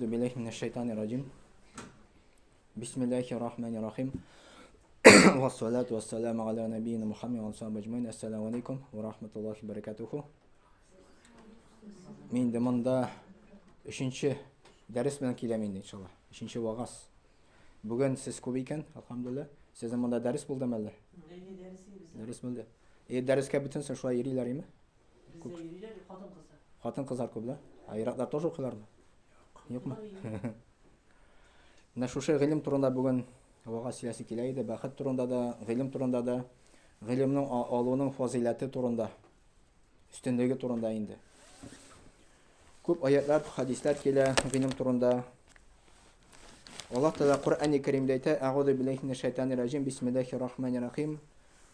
Әгъузу биллаһи минәш шайтанир раҗим. Бисмиллаһир рахманир рахим. Вассалату вассаламу аля набийина Мухаммад ва алейхи аҗмаин. Ассаламу алейкум ва рахматуллахи ва баракатуху. Мин инде монда өченче дәрес белән киләм инде иншалла. Өченче вагаз. Бүген сез күп икән, алхамдулилла. Сезнең монда дәрес булдымы әллә? Дәрес булды. Э, дәрескә бөтенесе шулай йөриләр име? Бездә йөриләр, хатын-кызлар. Хатын-кызлар күп, да? А ир-атлар тоже укыйлармы? Юкмы? Менә шушы гыйлем турында бүген вагаз сөйләсе килә иде. Бәхет турында да, гыйлем турында да, гыйлемнең алуның фазыйләте турында, өстенлеге турында инде. Күп аятлар, хадисләр килә гыйлем турында. Аллаһ Тәгалә Коръәни Кәримдә әйтә: "Әгъузу биллаһи минәш шайтанир раҗим, бисмиллаһир рахманир рахим.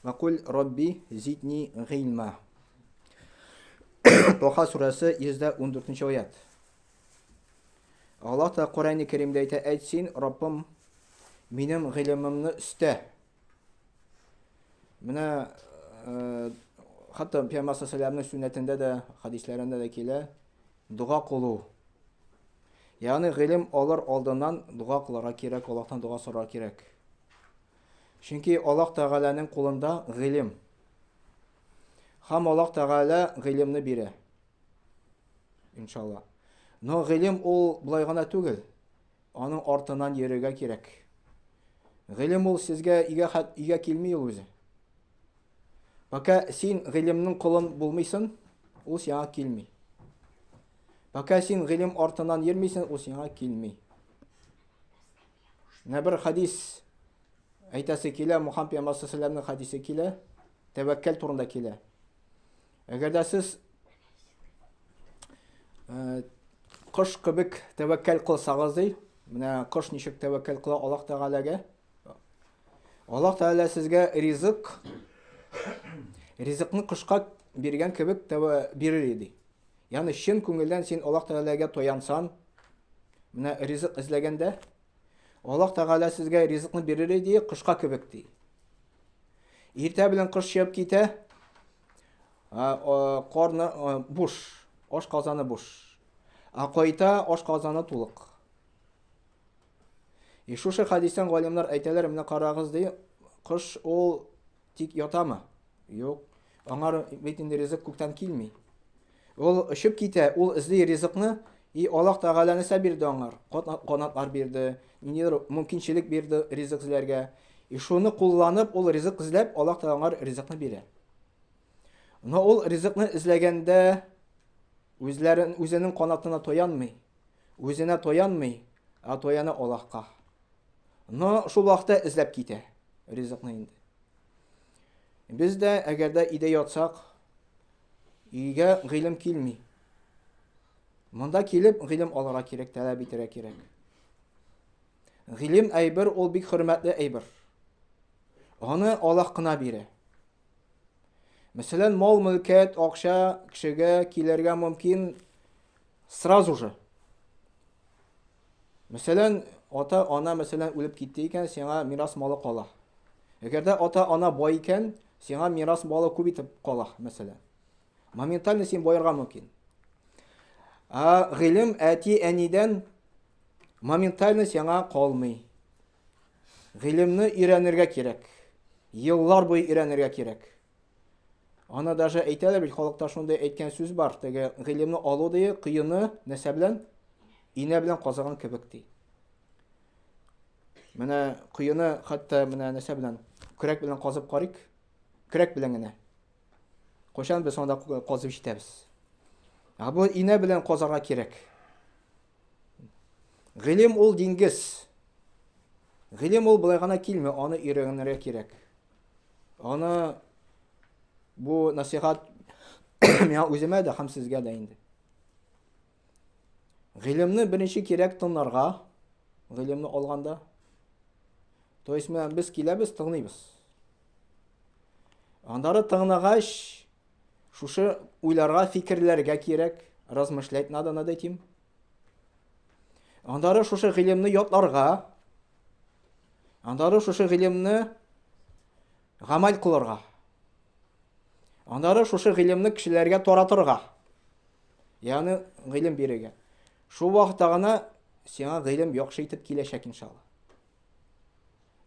Ва кул Рабби зидни гыйльма." Тоха сүрәсе 114 аят. Аллаһ Тәгалә Коръәни Кәримдә әйтә: "Әйт син, Раббым, минем гыйлемемне өстә." Менә э, хәтта Пәйгамбәр саллаллаһу сөннәтендә дә, хадисләрендә дә килә, дога кылу. Ягъни гыйлем алыр алдыннан дога кылырга кирәк, Аллаһтан дога сорарга кирәк. Чөнки Аллаһ Тәгаләнең кулында гыйлем. Һәм Аллаһ Тәгалә гыйлемне бирә. Иншалла. Но гыйлем ул болай гына түгел. Аның артыннан йөрергә кирәк. Гыйлем ул сезгә өйгә хәт өйгә килми ул үзе. Пока син гыйлемнең колын булмыйсың, ул сиңа килми. Пока син гыйлем артыннан йөрмисең, ул сиңа килми. Менә бер хадис әйтәсе килә, Мухаммад пәйгамбәр саллаллаху хадисе килә, тәвәккәл турында килә. Әгәр дә сез э, кош кебек тәвәккәл кылсагыз ди, менә кош ничек тәвәккәл кыла Аллаһ Тәгаләгә? Аллаһ Тәгалә сезгә ризык ризыкны кошка биргән кебек тәвә бирер иде. Ягъни чын күңелдән син Аллаһ Тәгаләгә таянсан, менә ризык эзләгәндә, Аллаһ Тәгалә сезгә ризыкны бирер иде, кошка кебек ди. Иртә белән кош чыгып китә, карны буш, аш казаны буш. Ә кайта аш казаны тулык. И шушы хадистән галимнәр әйтәләр, менә карагыз ди, кош ул тик ятамы? Юк. Аңар бит инде ризык күктән килми. Ул очып китә, ул эзли ризыкны, и Аллаһ Тәгалә нәрсә бирде аңар? Канатлар бирде, ниндидер мөмкинчелек бирде ризык эзләргә. И шуны кулланып, ул ризык эзләп, Аллаһ Тәгалә аңар ризыкны бирә. Но ул ризыкны эзләгәндә үзләрен үзенең канатына таянмый, үзенә таянмый, ә таяна Аллаһка. Но шул вакытта эзләп китә ризыкны инде. Без дә әгәр дә өйдә ятсак, өйгә гыйлем килми. Монда килеп гыйлем алырга кирәк, таләп итәргә кирәк. Гыйлем әйбер ул бик хөрмәтле әйбер. Аны Аллаһ кына бирә. Мәсәлән, мал, мөлкәт, акча кешегә килергә мөмкин сразу же. Мәсәлән, ата-ана, мәсәлән, үлеп китте икән, сиңа мирас малы кала. Әгәр дә ата-ана бай икән, сиңа мирас малы күп итеп кала, мәсәлән. Моментально син байырга мөмкин. Ә гыйлем әти-әнидән моментально сиңа калмый. Гыйлемне өйрәнергә кирәк. Еллар буе өйрәнергә кирәк. Аны даже әйтәләр бит, халыкта шундый әйткән сүз бар, теге гыйлемне алу ди, коены нәрсә белән? Инә белән казыган кебек ди. Менә коены хәтта менә нәрсә белән? Көрәк белән казып карыйк. Көрәк белән генә. Кайчан без анда казып җитәбез? Ә бу инә белән казарга кирәк. Гыйлем ул диңгез. Гыйлем ул болай гына килми, аны өйрәнергә кирәк. Аны бу насихат миңа үземә дә һәм сезгә дә инде. Гыйлемне беренче кирәк тыңларга, гыйлемне алганда. То есть менә без киләбез, тыңлыйбыз. Аннары тыңлагач, шушы уйларга, фикерләргә кирәк, размышлять надо над этим. Аннары шушы гыйлемне ятларга, Аннары шушы гыйлемне гамәл кылырга. Аннары шушы гыйлемне кешеләргә таратырга. Ягъни гыйлем бирергә. Шул вакытта гына сиңа гыйлем яхшы итеп киләчәк, иншалла.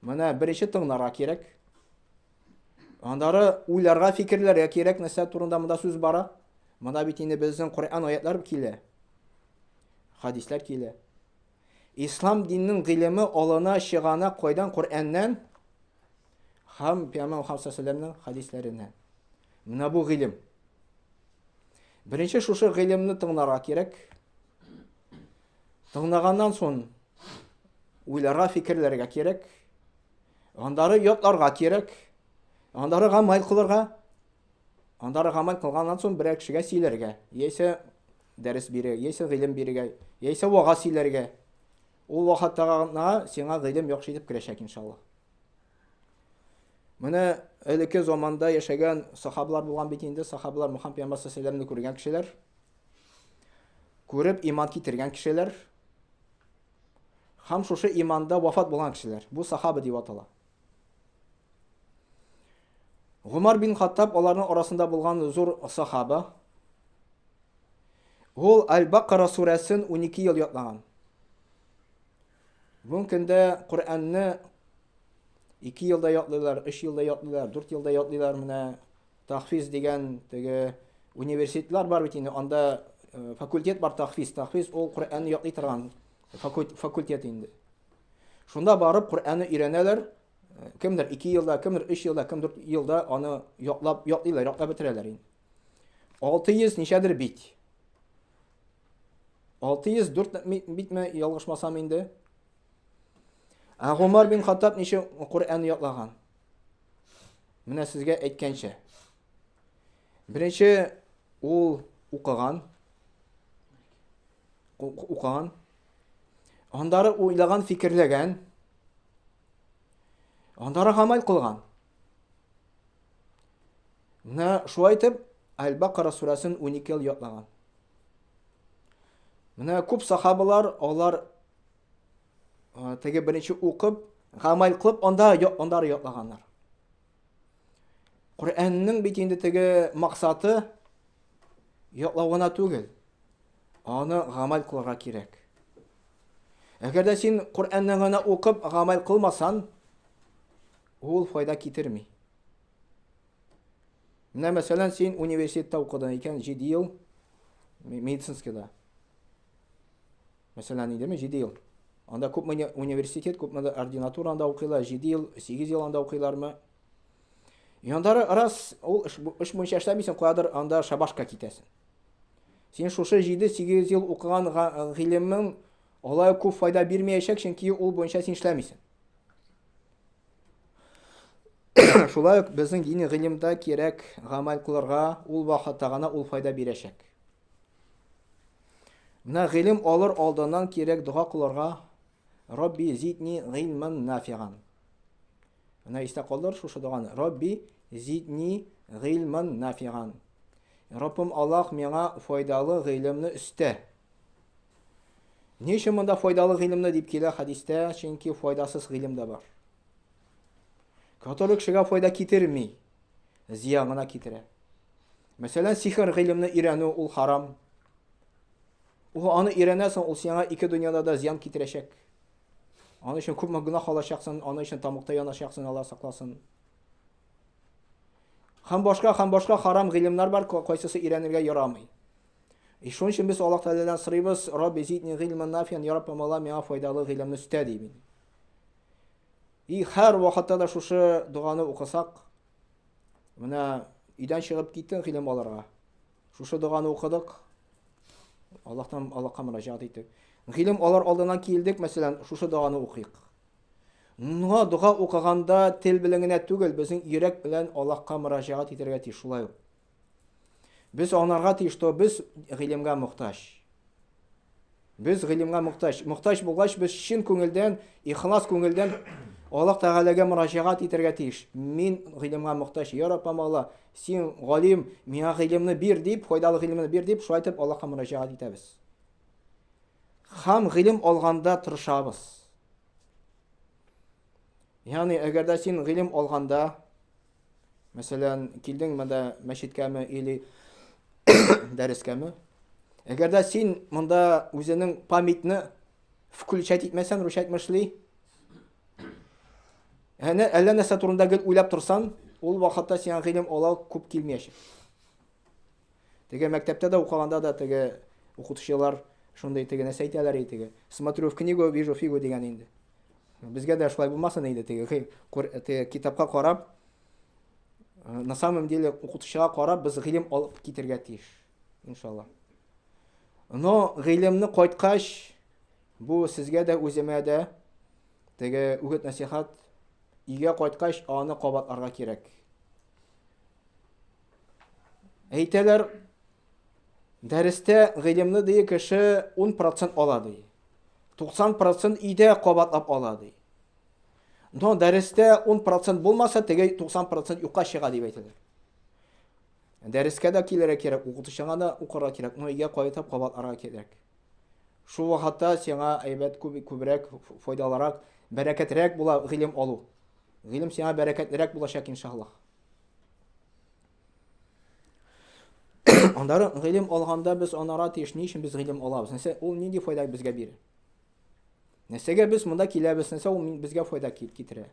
Менә беренче тыңларга кирәк. Аннары уйларга, фикерләргә кирәк, нәрсә турында монда сүз бара. Монда бит инде безнең Коръән аятлары килә. Хадисләр килә. Ислам диненең гыйлеме алына чыгана кайдан Коръәннән һәм Пәйгамбәр Мухаммад саллаллаху хадисләреннән. Менә бу гыйлем. Беренче шушы гыйлемне тыңларга кирәк. Тыңлаганнан соң уйларга, фикерләргә кирәк. Аннары ятларга кирәк. Аннары гамәл кылырга. Аннары гамәл кылганнан соң берәр кешегә сөйләргә, яисә дәрес бирергә, яисә гыйлем бирергә, яисә вагаз сөйләргә. Ул вакытта гына сиңа гыйлем яхшы итеп керәчәк, иншалла. Менә элекке заманда яшәгән сахабалар булган бит инде, сахабалар Мухаммад пәйгамбәр саллаллаху күргән кешеләр. Күреп иман китергән кешеләр. Һәм шушы иманда вафат булган кешеләр. Бу сахаба дип атала. Гомар бин Хаттаб аларның арасында булган зур сахаба. Ул Аль-Бакара сүрәсен 12 ел ятлаган. Бүгенге көндә Коръәнне 2 елда ятлыйлар, 3 елда ятлыйлар, 4 елда ятлыйлар. Менә тахфиз дигән теге университетлар бар бит инде, анда э, факультет бар тахфиз. Тахфиз ул Коръәнне ятлый торган факультет инде. Шунда барып Коръәнне өйрәнәләр. Э, кемдер 2 елда, кемдер 3 елда, кемдер 4 елда аны ятлап ятлыйлар, ятлап бетерәләр инде. 600 ничәдер бит. 604 битме ялгышмасам инде. Ә Гомар бин Хаттаб ничә Коръән ятлаган? Менә сезгә әйткәнчә. Беренче ул укыган. Укыган. Аннары уйлаган, фикерләгән. Аннары гамәл кылган. Менә шулай итеп Аль-Бакара сүрәсен 12 ел ятлаган. Менә күп сахабалар алар теге беренче укып, гамәл кылып, анда аннары ятлаганнар. Коръәннең бит инде теге максаты ятлау гына түгел. Аны гамәл кылырга кирәк. Әгәр дә син Коръәнне генә укып гамәл кылмасан, ул файда китерми. Менә мәсәлән, син университетта укыдың икән 7 ел медицинскийда. Мәсәлән, идеме 7 ел. Анда күпме университет, күпме ординатура анда укыйлар, 7 ел, 8 ел анда укыйлармы? Яндары раз ул эш, эш буенча эшләмисең, каядыр анда шабашка китәсең. Син шушы 7-8 ел укыган гыйлемең алай күп файда бирмәячәк, чөнки ул буенча син эшләмисең. Шулай ук безнең дини гыйлемдә кирәк гамәл кылырга, ул вакытта гына ул файда бирәчәк. Менә гыйлем алыр алдыннан кирәк дога кылырга. Рабби зидни гыйльман нафиган. Менә истә калдыр шушы доганы. Рабби зидни гыйльман нафиган. Раббым Аллаһ миңа файдалы гыйлемне өстә. Ни өчен монда файдалы гыйлемне дип килә хәдистә? Чөнки файдасыз гыйлем дә бар. Который кешегә файда китерми, зыян гына китерә. Мәсәлән, сихер гыйлемне өйрәнү ул харам. Ул аны өйрәнәсең, ул сиңа ике дөньяда да зыян китерәчәк. Аны өчен күпме гөнаһ алачаксың, аны өчен тамыкта яначаксың, Алла сакласын. Һәм башка, һәм башка харам гыйлемнәр бар, кайсысы өйрәнергә ярамый. И шуның өчен без Аллаһ Тәгаләдән сорыйбыз, Рабби зидни гыйльман нафиан, я Раббым Алла, миңа файдалы гыйлемне өстә, дип. И һәр вакытта да шушы доганы укысак, менә өйдән чыгып киттең гыйлем алырга. Шушы доганы укыдык. Аллаһтан Аллаһка мөрәҗәгать иттек. Гыйлем алыр алдыннан килдек, мәсәлән, шушы доганы укыйк. Моңа дога укыганда тел белән генә түгел, безнең йөрәк белән Аллаһка мөрәҗәгать итәргә тиеш шулай ук. Без аңларга тиеш, что без гыйлемгә мохтаҗ. Без гыйлемгә мохтаҗ. Мохтаҗ булгач, без чын күңелдән, ихлас күңелдән Аллаһ Тәгаләгә мөрәҗәгать итәргә тиеш. Мин гыйлемгә мохтаҗ, я Раббым Алла, син галим, миңа гыйлемне бир дип, файдалы гыйлемне бир дип, шулай итеп Аллаһка мөрәҗәгать итәбез. Һәм гыйлем алганда тырышабыз. Ягъни, әгәр дә син гыйлем алганда, Мәсәлән, килдең монда мәчеткәме или дәрескәме? Әгәр дә син монда үзенең памятьне, Включать итмәсән, русча әйтмешли, әнә әллә нәрсә турында гел уйлап торсаң, ул вакытта сиңа гыйлем ала күп килмәячәк. Теге мәктәптә дә укыганда да теге укытучылар шундый теге нәрсә әйтәләр иде теге. Смотрю в книгу, вижу фигу дигән инде. Безгә дә шулай булмасын инде теге, теге китапка карап, на самом деле укытучыга карап без гыйлем алып китергә тиеш. Иншалла. Но гыйлемне кайткач, бу сезгә дә үземә дә теге үгет нәсихат өйгә кайткач аны кабатларга кирәк. Әйтәләр, дәрестә гыйлемне ди кеше 10% ала ди. 90% өйдә кабатлап ала ди. Но дәрестә 10% булмаса, теге 90% юкка чыга дип әйтәләр. Дәрескә дә килергә кирәк, укытучыңа да укырга кирәк, но өйгә кайтып кабатларга кирәк. Шул вакытта сиңа әйбәт күп күбрәк файдалырак, бәрәкәтрәк була гыйлем алу. Гыйлем сиңа бәрәкәтлерәк булачак иншаллаһ. Аннары гыйлем алганда без анара тиеш, ни өчен без гыйлем алабыз? Нәрсә ул нинди файда безгә бирә? Нәрсәгә без монда киләбез? Нәрсә ул безгә файда китерә?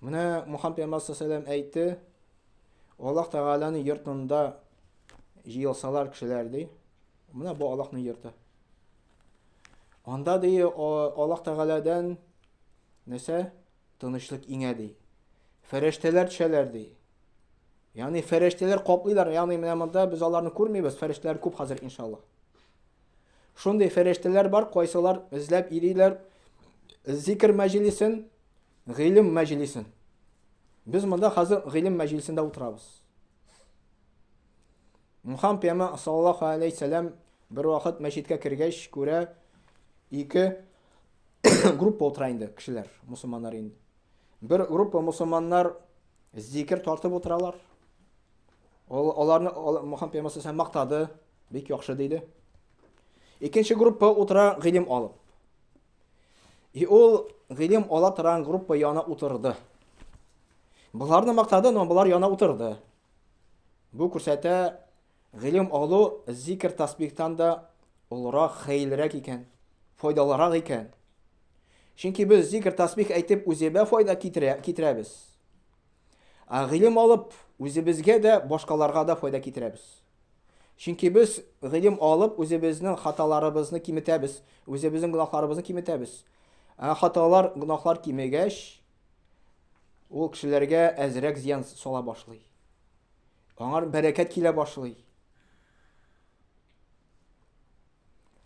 Менә Мухаммад пәйгамбәр саллаллаху әйтте, Аллаһ Тәгаләнең йортында җыелсалар кешеләр ди. Менә бу Аллаһның йорты. Анда ди Аллаһ Тәгаләдән нәрсә? Тынычлык иңә ди. Фәрештәләр төшәләр ди. Ягъни фәрештәләр каплыйлар. Ягъни менә монда без аларны күрмибез. Фәрештәләр күп хәзер иншаллаһ. Шундый фәрештәләр бар, кайсылар эзләп йөриләр зикр мәҗлисен, гыйлем мәҗлисен. Без монда хәзер гыйлем мәҗлисендә утырабыз. Мухаммад пәйгамбәр саллаллаху алейхи сәлам бер вакыт мәчеткә кергәч күрә ике группа утыра инде кешеләр, мусульманнар инде. Бер группа мусульманнар зикер тартып утыралар. Ул аларны Мухаммад пәйгамбәр саллаллаху мактады, бик яхшы диде. Икенче группа утыра гыйлем алып. И ул гыйлем ала торган группа яна утырды. Боларны мактады, но болар яна утырды. Бу күрсәтә гыйлем алу зикр тасбихтан да олырак, хәерлерәк икән, файдалырак икән. Чөнки без зикр тасбих әйтеп үзебә файда китерә, китерәбез. Ә гыйлем алып үзебезгә дә, башкаларга да файда китерәбез. Чөнки без гыйлем алып үзебезнең хаталарыбызны киметәбез, үзебезнең гөнаһларыбызны киметәбез. Ә хаталар, гөнаһлар кимегәч, ул кешеләргә әзрәк зыян сала башлый. Аңар бәрәкәт килә башлый.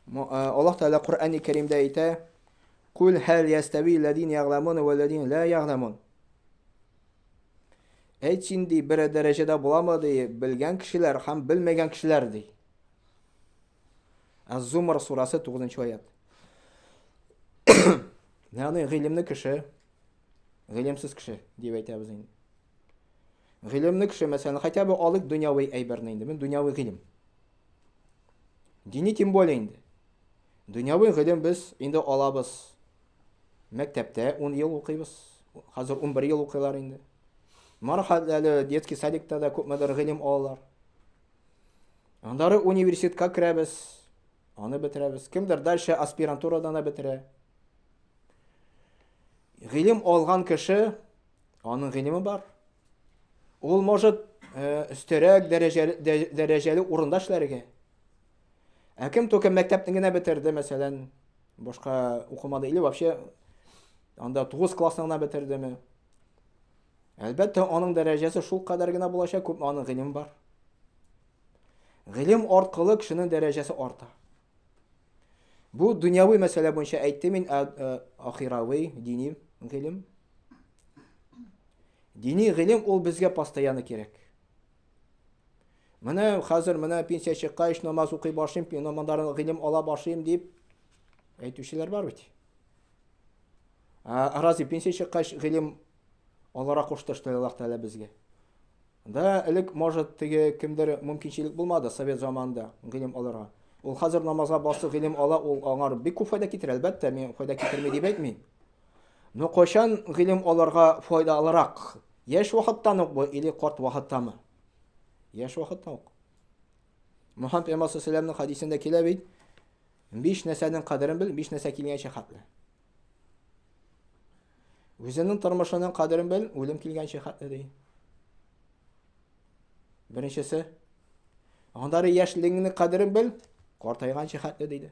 Э, Аллаһ Тәгалә Коръәни Кәримдә әйтә: "Кул хәл ястави ләдин ягъламун ва ләдин ла ягъламун." Әйт син ди, бер дәрәҗәдә буламы ди, белгән кешеләр һәм белмәгән кешеләр ди. Аз-Зумар сурасы 9 аят. Ягъни гыйлемле кеше, гыйлемсез кеше дип әйтәбез инде. Гыйлемле кеше, мәсәлән, хотя бы алыйк дөньяви әйберне инде, мин дөньяви гыйлем. Дини тем более инде. Дөньяви гыйлем без инде алабыз. Мәктәптә 10 ел укыйбыз. Хәзер 11 ел укыйлар инде. Мархат әле детский садикта да күпмедер гыйлем алалар. Аннары университетка керәбез, аны бетерәбез. Кемдер дальше аспирантурадан да бетерә. Гыйлем алган кеше, аның гыйлеме бар. Ул может э, өстәрәк дәрәҗәле, дәрәҗәле урында эшләргә. Ә кем только мәктәпне генә бетерде, мәсәлән, башка укымады или вообще анда 9 классны гына бетердеме? Әлбәттә, аның дәрәҗәсе шул кадәр генә булачак, күпме аның гыйлеме бар. Гыйлем аркылы кешенең дәрәҗәсе арта. Бу дөньяви мәсьәлә буенча әйттем мин, ә, ә, ахирави, дини гыйлем. Дини гыйлем ул безгә постоянно кирәк. Менә хәзер менә пенсия чыккач намаз укый башлыйм, намазларын гыйлем ала башлыйм дип әйтүчеләр бар бит. Ә разве пенсия чыккач гыйлем алара кушты, что Аллаһ Тәгалә безгә? Да, элек, может, теге кемдер мөмкинчелек булмады совет заманында гыйлем алырга. Ул хәзер намазга басып гыйлем ала, ул аңар бик күп файда китерә, әлбәттә, мин файда китерми дип әйтмим. Но кайчан гыйлем алырга файдалырак? Яшь вакыттан ук бу или карт вакыттамы? Яшь вакыттан ук. Мухаммад пәйгамбәр саллаллаху хадисендә килә бит. Биш нәрсәнең кадерен бел, биш нәрсә килгәнче хәтле. Үзеңнең тормышының кадерен бел, үлем килгәнче хәтле ди. Беренчесе, аннары яшьлегеңнең кадерен бел, картайганчы хәтле диде.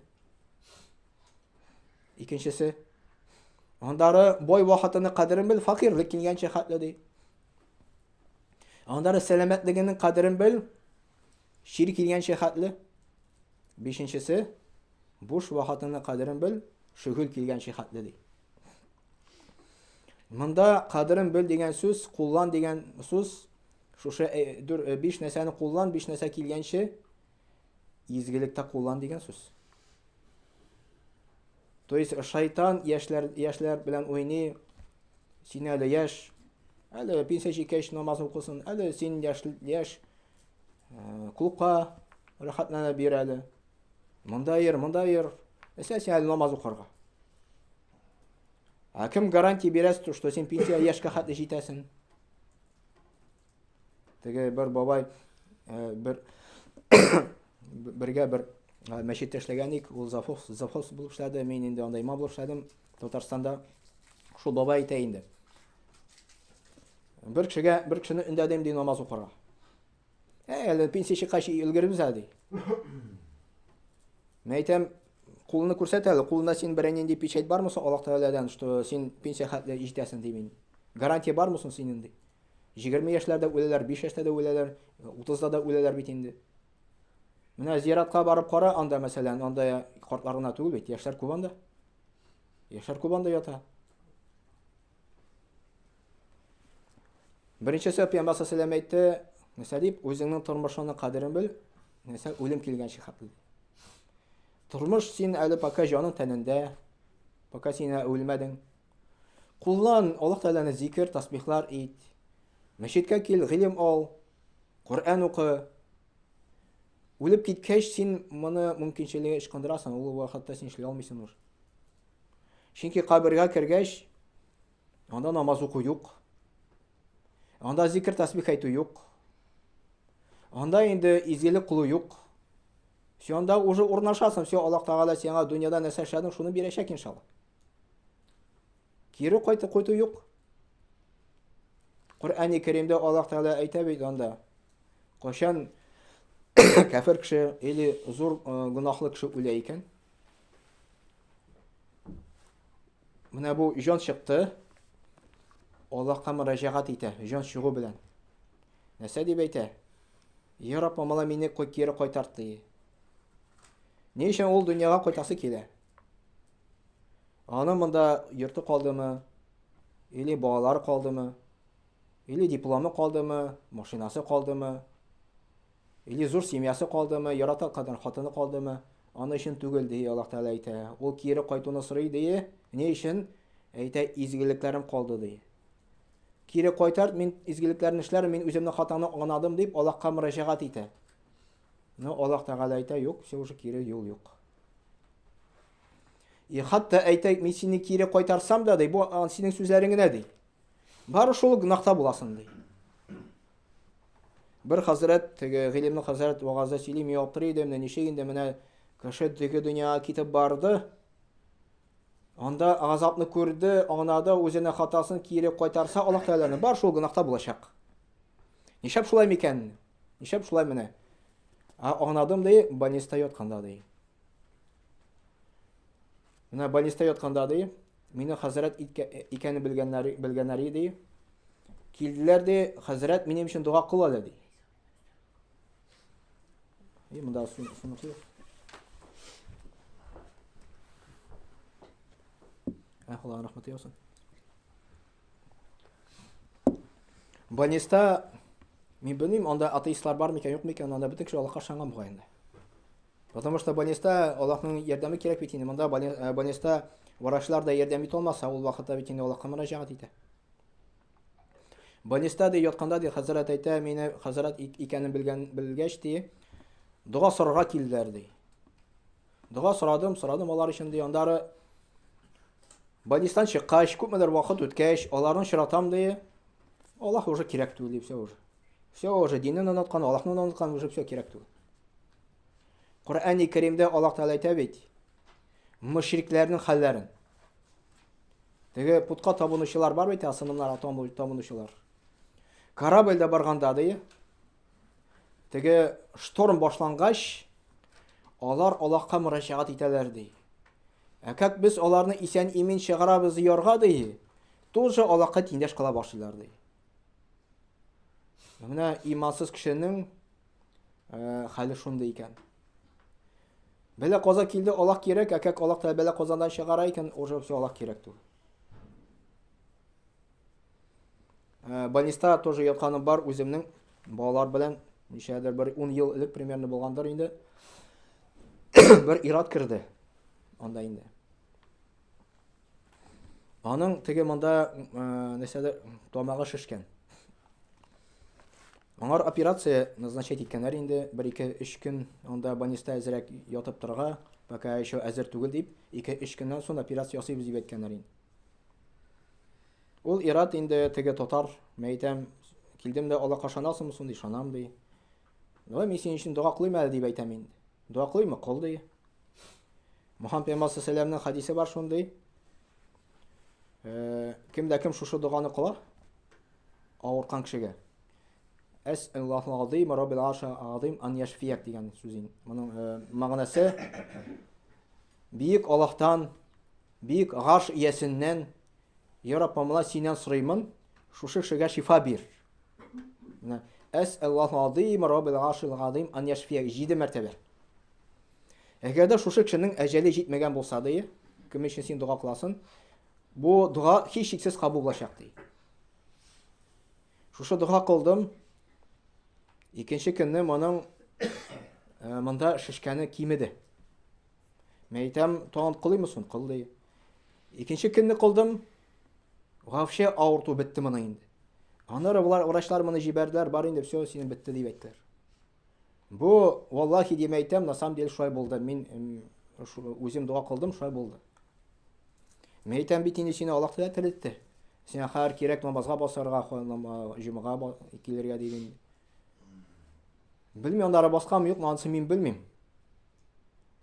Икенчесе, аннары бай вакытының кадерен бел, факирлек килгәнче хәтле ди. Аннары сәламәтлегеңнең кадерен бел, чир килгәнче хәтле. Бишенчесе, буш вакытыңның кадерен бел, шөгыл килгәнче хәтле ди. Монда кадерен бел дигән сүз, куллан дигән сүз, шушы э, э, биш нәрсәне куллан, биш нәрсә килгәнче изгелектә куллан дигән сүз. То есть шайтан яшьләр яшьләр белән уйный, син әле яшь, әле пенсия җиткәч намаз укысын, әле син яшь, яшь э, клубка рәхәтләнә бир әле. Монда йөр, монда йөр. Әсә син әле намаз укырга. Ә кем гарантия бирә, что син пенсия яшькә хәтле җитәсең? Теге бер бабай э, бер бергә бер э, мәчеттә эшләгән идек, ул завхоз, завхоз булып эшләде, мин инде анда имам булып эшләдем Татарстанда. Шул бабай әйтә инде. Бер кешегә, бер кешене өндәдем ди намаз укырга. Ә, әле пенсия чыккач өлгерербез әле ди. Мин әйтәм, кулны күрсәт әле, кулында син берәр нинди печать бармы соң Аллаһ Тәгаләдән, что син пенсия хәтле җитәсең ди мин. Гарантия бармы соң синең ди. 20 яшьләрдә үләләр, 5 яшьтә дә үләләр, 30-да да үләләр бит инде. Менә зиратка барып кара, анда мәсәлән, анда картлар гына түгел бит, яшьләр күп анда. Яшьләр күп анда ята. Беренчесе Пәйгамбәр саллаллаху әйтте, нәрсә дип, үзеңнең тормышыңның кадерен бел, нәрсә үлем килгәнче хәтле. Тормыш син әле пока җаның тәнендә, пока син әле үлмәдең. Куллан, Аллаһ Тәгаләне зикер, тасбихлар ит. Мәчеткә кил, гыйлем ал, Коръән укы. Үлеп киткәч, син моны мөмкинчелеге ычкындырасың, ул вакытта син эшли алмыйсың уже. Чөнки кабергә кергәч, анда намаз уку юк. Анда зикр тасбих әйтү юк. Анда инде изгелек кылу юк. Син анда уже урнашасың, все, Аллаһ Тәгалә сиңа дөньяда нәрсә эшләдең, шуны бирәчәк иншалла. Кире кайтып кайту юк. Коръәни Кәримдә Аллаһ Тәгалә әйтә бит анда. Кайчан кәфер кеше или зур э, гөнаһлы кеше үлә икән, Менә бу җан чыкты. Аллаһка мөрәҗәгать итә, җан чыгу белән. Нәрсә дип әйтә? Я Раббым, мала мине кире кайтарт ди. Ни өчен ул дөньяга кайтасы килә? Аның монда йорты калдымы? Или балалары калдымы? Или дипломы калдымы? Машинасы калдымы? Или зур семьясы калдымы, ярата кадәр хатыны калдымы, аны өчен түгел, ди Аллаһ Тәгалә әйтә. Ул кире кайтуны сорый, ди. Ни өчен? Әйтә, изгелекләрем калды, ди. Кире кайтар, мин изгелекләрне эшләрмен, мин үземнең хатамны аңладым, дип Аллаһка мөрәҗәгать итә. Но Аллаһ Тәгалә әйтә, юк, все уже кире юл юк. И хатта әйтә, мин сине кире кайтарсам да, ди, бу синең сүзләрең генә, ди. Бары шул гөнаһта буласың, ди. Бер хәзрәт, теге гыйлемле хәзрәт вагазда сөйли, мин аптырый идем, менә ничек инде менә кеше теге дөньяга китеп барды. Анда газапны күрде, аңлады, үзенең хатасын кире кайтарса, Аллаһ Тәгаләне бар шул гөнаһта булачак. Нишләп шулай микән? Нишләп шулай менә? Ә аңладым ди, больниста ятканда ди. Менә больниста ятканда ди, мине хәзрәт икәнен белгәннәр белгәннәр иде. Килделәр ди, хәзрәт минем өчен дога кыл әле ди. И монда суныкы юк. Ә, Аллаһның рәхмәте яусын. Больниста мин белмим, анда атеистлар бар микән, юк микән, анда бөтен кеше Аллаһка ышанган бугай инде. Потому что больниста Аллаһның ярдәме кирәк бит инде. Монда э, больниста врачлар да ярдәм итә алмаса, ул вакытта бит инде Аллаһка мөрәҗәгать итә. Больниста ди ятканда ди хәзрәт әйтә, мине хәзрәт икәнен белгән белгәч ди, дога сорарга килделәр ди. Дога сорадым, сорадым алар өчен ди. Аннары больнистан чыккач, күпмедер вакыт үткәч, аларны очратам ди. Аллаһ уже кирәк түгел ди, все уже. Все уже динен оныткан, Аллаһны оныткан, уже все кирәк түгел. Коръәни Кәримдә Аллаһ Тәгалә әйтә бит. Мөшрикләрнең хәлләрен. Теге путка табынучылар бар бит, сынымнарга табынучылар. Корабльдә барганда ди, теге шторм башлангач, алар Аллаһка мөрәҗәгать итәләр ди. Ә как без аларны исән имин чыгарабыз ярга ди, тоже Аллаһка тиңдәш кыла башлыйлар ди. Менә имансыз кешенең э, хәле шундый икән. Бәла каза килде, Аллаһ кирәк, ә как Аллаһ бәла казандан чыгара икән, уже все Аллаһ кирәк түгел. Э, больниста тоже ятканым бар үземнең балалар белән ничәдер бер 10 ел элек примерно булгандыр инде. бер ират керде анда инде. Аның теге монда э, нәрсәдер тамагы шешкән. Аңар операция назначать иткәннәр инде, 1-2-3 көн анда больниста әзрәк ятып торырга, пока еще әзер түгел дип, 2-3 көннән соң операция ясыйбыз дип әйткәннәр инде. Ул ират инде теге татар, мен әйтәм, килдем дә Аллаһка ышанасыңмы соң ди, ышанам ди. Давай мин синең өчен дога кылыйм әле дип әйтәм инде. Дога кылыймы? Кыл ди. Мөхәммәд пәйгамбәр саллаллаһу хадисе бар шундый. Э, кем дә кем шушы доганы кыла, авырткан кешегә. Әс'аллаһу азим раббил арша азим ан яшфияк дигән сүз инде. Моның э, мәгънәсе Бөек Аллаһтан, бөек гарш иясеннән, Я Раббым, мына синнән сорыймын, шушы кешегә шифа бир. Менә Әс'аллаһу азим раббил аршил азим ан яшфияк җиде мәртәбә. Әгәр дә шушы кешенең әҗәле җитмәгән булса ди, кем өчен син дога кыласың, бу дога һичшиксез кабул булачак ди. Шушы дога кылдым. Икенче көнне моның э, монда шешкәне кимеде. Мен әйтәм, тагын кылыймы соң? Кыл ди. Икенче көнне кылдым. Вообще авырту бетте моның инде. Аннары врачлар моны җибәрделәр, бар инде, все, синең бетте дип әйттеләр. Бу, валлахи дип әйтәм, на самом деле шулай булды. Мин үзем дога кылдым, шулай булды. Мин әйтәм бит инде сине Аллаһ Тәгалә терелтте. Сиңа хәзер кирәк намазга басарга, җомга килергә диген. Белмим, аннары басканмы, юкмы, анысын мин белмим.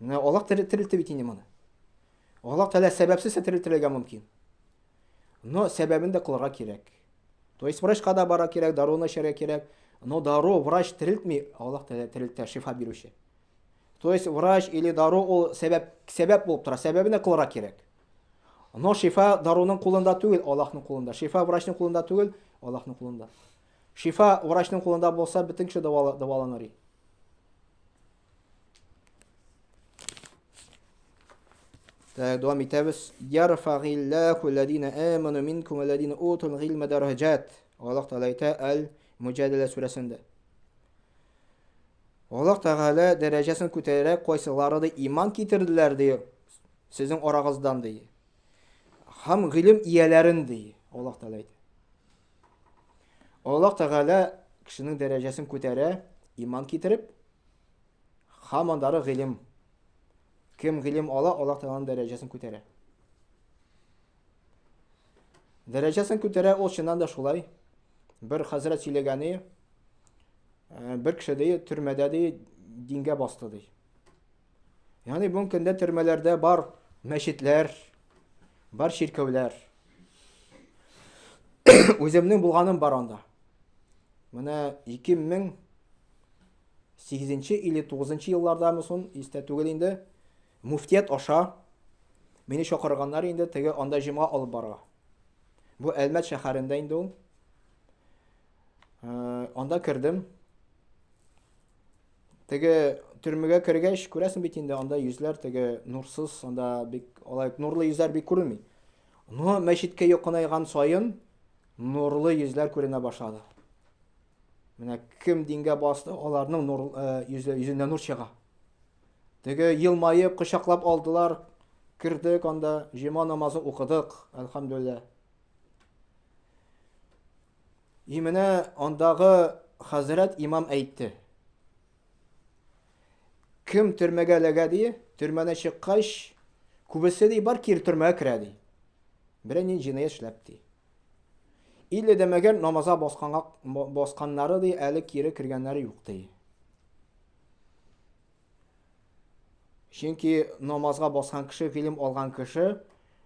Менә Аллаһ терелтте бит инде моны. Аллаһ Тәгалә сәбәпсез дә терелтергә мөмкин. Но сәбәбен дә кылырга кирәк. То есть врачка да бара кирәк, даруны эчәргә кирәк. Но дару врач терелтми, Аллаһ Тәгалә терелтә, шифа бирүче. То есть врач или дару ул сәбәп сәбәп булып тора, сәбәбен дә кылырга кирәк. Но шифа даруның кулында түгел, Аллаһның кулында. Шифа врачның кулында түгел, Аллаһның кулында. Шифа врачның кулында булса, бөтен кеше дәваланыр. Так, дәвам итәбез. Ярфагиллаху аллазина аману минкум аллазина утул гыйльма дараҗат. Аллаһ Тәгалә әйтә Әл-Муҗадәлә сүрәсендә. Аллаһ Тәгалә дәрәҗәсен күтәрә, кайсылары да иман китерделәр ди, сезнең арагыздан ди. Һәм гыйлем ияләрен ди, Аллаһ Тәгалә әйтә. Аллаһ Тәгалә кешенең дәрәҗәсен күтәрә, иман китереп, һәм андары гыйлем. Кем гыйлем ала, Аллаһ Тәгаләнең дәрәҗәсен күтәрә. Дәрәҗәсен күтәрә, ул чыннан да шулай. Бер хәзрәт сөйләгәне, э, бер кеше ди, төрмәдә ди, дингә басты ди. Ягъни бүгенге көндә төрмәләрдә бар мәчетләр, бар чиркәүләр. Үземнең булганым бар анда. Менә 2008 или 9 еллардамы соң, истә түгел инде, муфтият аша мине чакырганнар инде теге анда җомга алып барырга. Бу Әлмәт шәһәрендә инде ул. Э, анда кердем. Теге төрмәгә кергәч, күрәсең бит инде анда йөзләр теге нурсыз, анда бик алай нурлы йөзләр бик күренми. Но мәчеткә якынайган саен нурлы йөзләр күренә башлады. Менә кем дингә басты, аларның нур э, йөзе, йөзеннән нур чыга. Теге елмаеп, кочаклап алдылар. Кердек анда, җима намазын укыдык, әлхәмдүлилләһ. И менә андагы хәзрәт имам әйтте. Кем төрмәгә эләгә ди, төрмәдән чыккач, күбесе ди бар кире төрмәгә керә ди. Берәр нинди җинаять эшләп ди. Илле дә мәгәр намазга басканга басканнары ди, әле кире кергәннәре юк ди. Чөнки намазга баскан кеше, гыйлем алган кеше,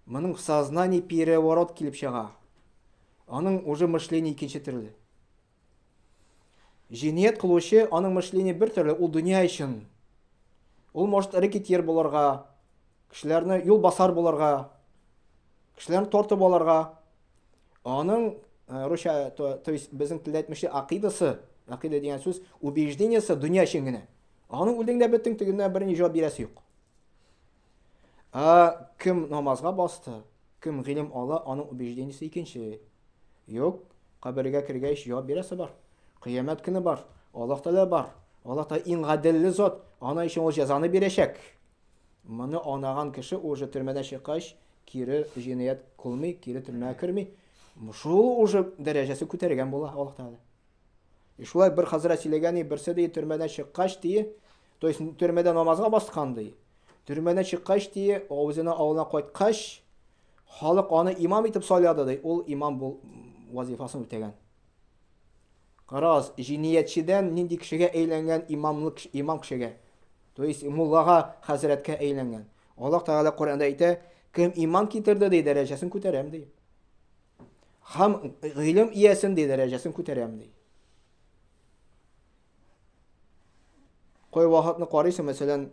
моның в сознании переворот килеп чыга. Аның уже мышление икенче төрле. Җинаять кылучы, аның мышление бер төрле, ул дөнья өчен. Ул может рэкетир булырга, кешеләрне юл басар булырга, кешеләрне тартып алырга. Аның э, русча, то, то есть безнең телдә әйтмешли акидасы, акида дигән сүз, убеждениесе дөнья өчен генә. Аның үлдең дә беттең, тегеннән берни җавап бирәсе юк. Ә кем намазга басты, кем гыйлем ала, аның убеждениесе икенче. Юк, кабергә кергәч җавап бирәсе бар. Кыямәт көне бар, Аллаһ Тәгалә бар. Аллаһ Тәгалә иң гаделле зат, ана өчен ул җәзаны бирәчәк. Моны анаган кеше уже төрмәдән чыккач, кире җинаять кылмый, кире төрмәгә керми. Шул уже дәрәҗәсе күтәргән була Аллаһ Тәгалә. И шулай бер хәзрәт сөйләгән, берсе ди төрмәдән чыккач ди, то есть төрмәдә намазга баскан ди. Төрмәдән чыккач ди, үзенең авылына кайткач, халык аны имам итеп сайлады ди. Ул имам бул вазифасын үтәгән. Карагыз, җинаятьчедән нинди кешегә әйләнгән имамлык имам кешегә. То есть муллага, хәзрәткә әйләнгән. Аллаһ Тәгалә Коръәндә әйтә, кем иман китерде ди, дәрәҗәсен күтәрәм ди. Һәм гыйлем иясен ди, дәрәҗәсен күтәрәм ди. Кой вакытны карыйсың, мәсәлән,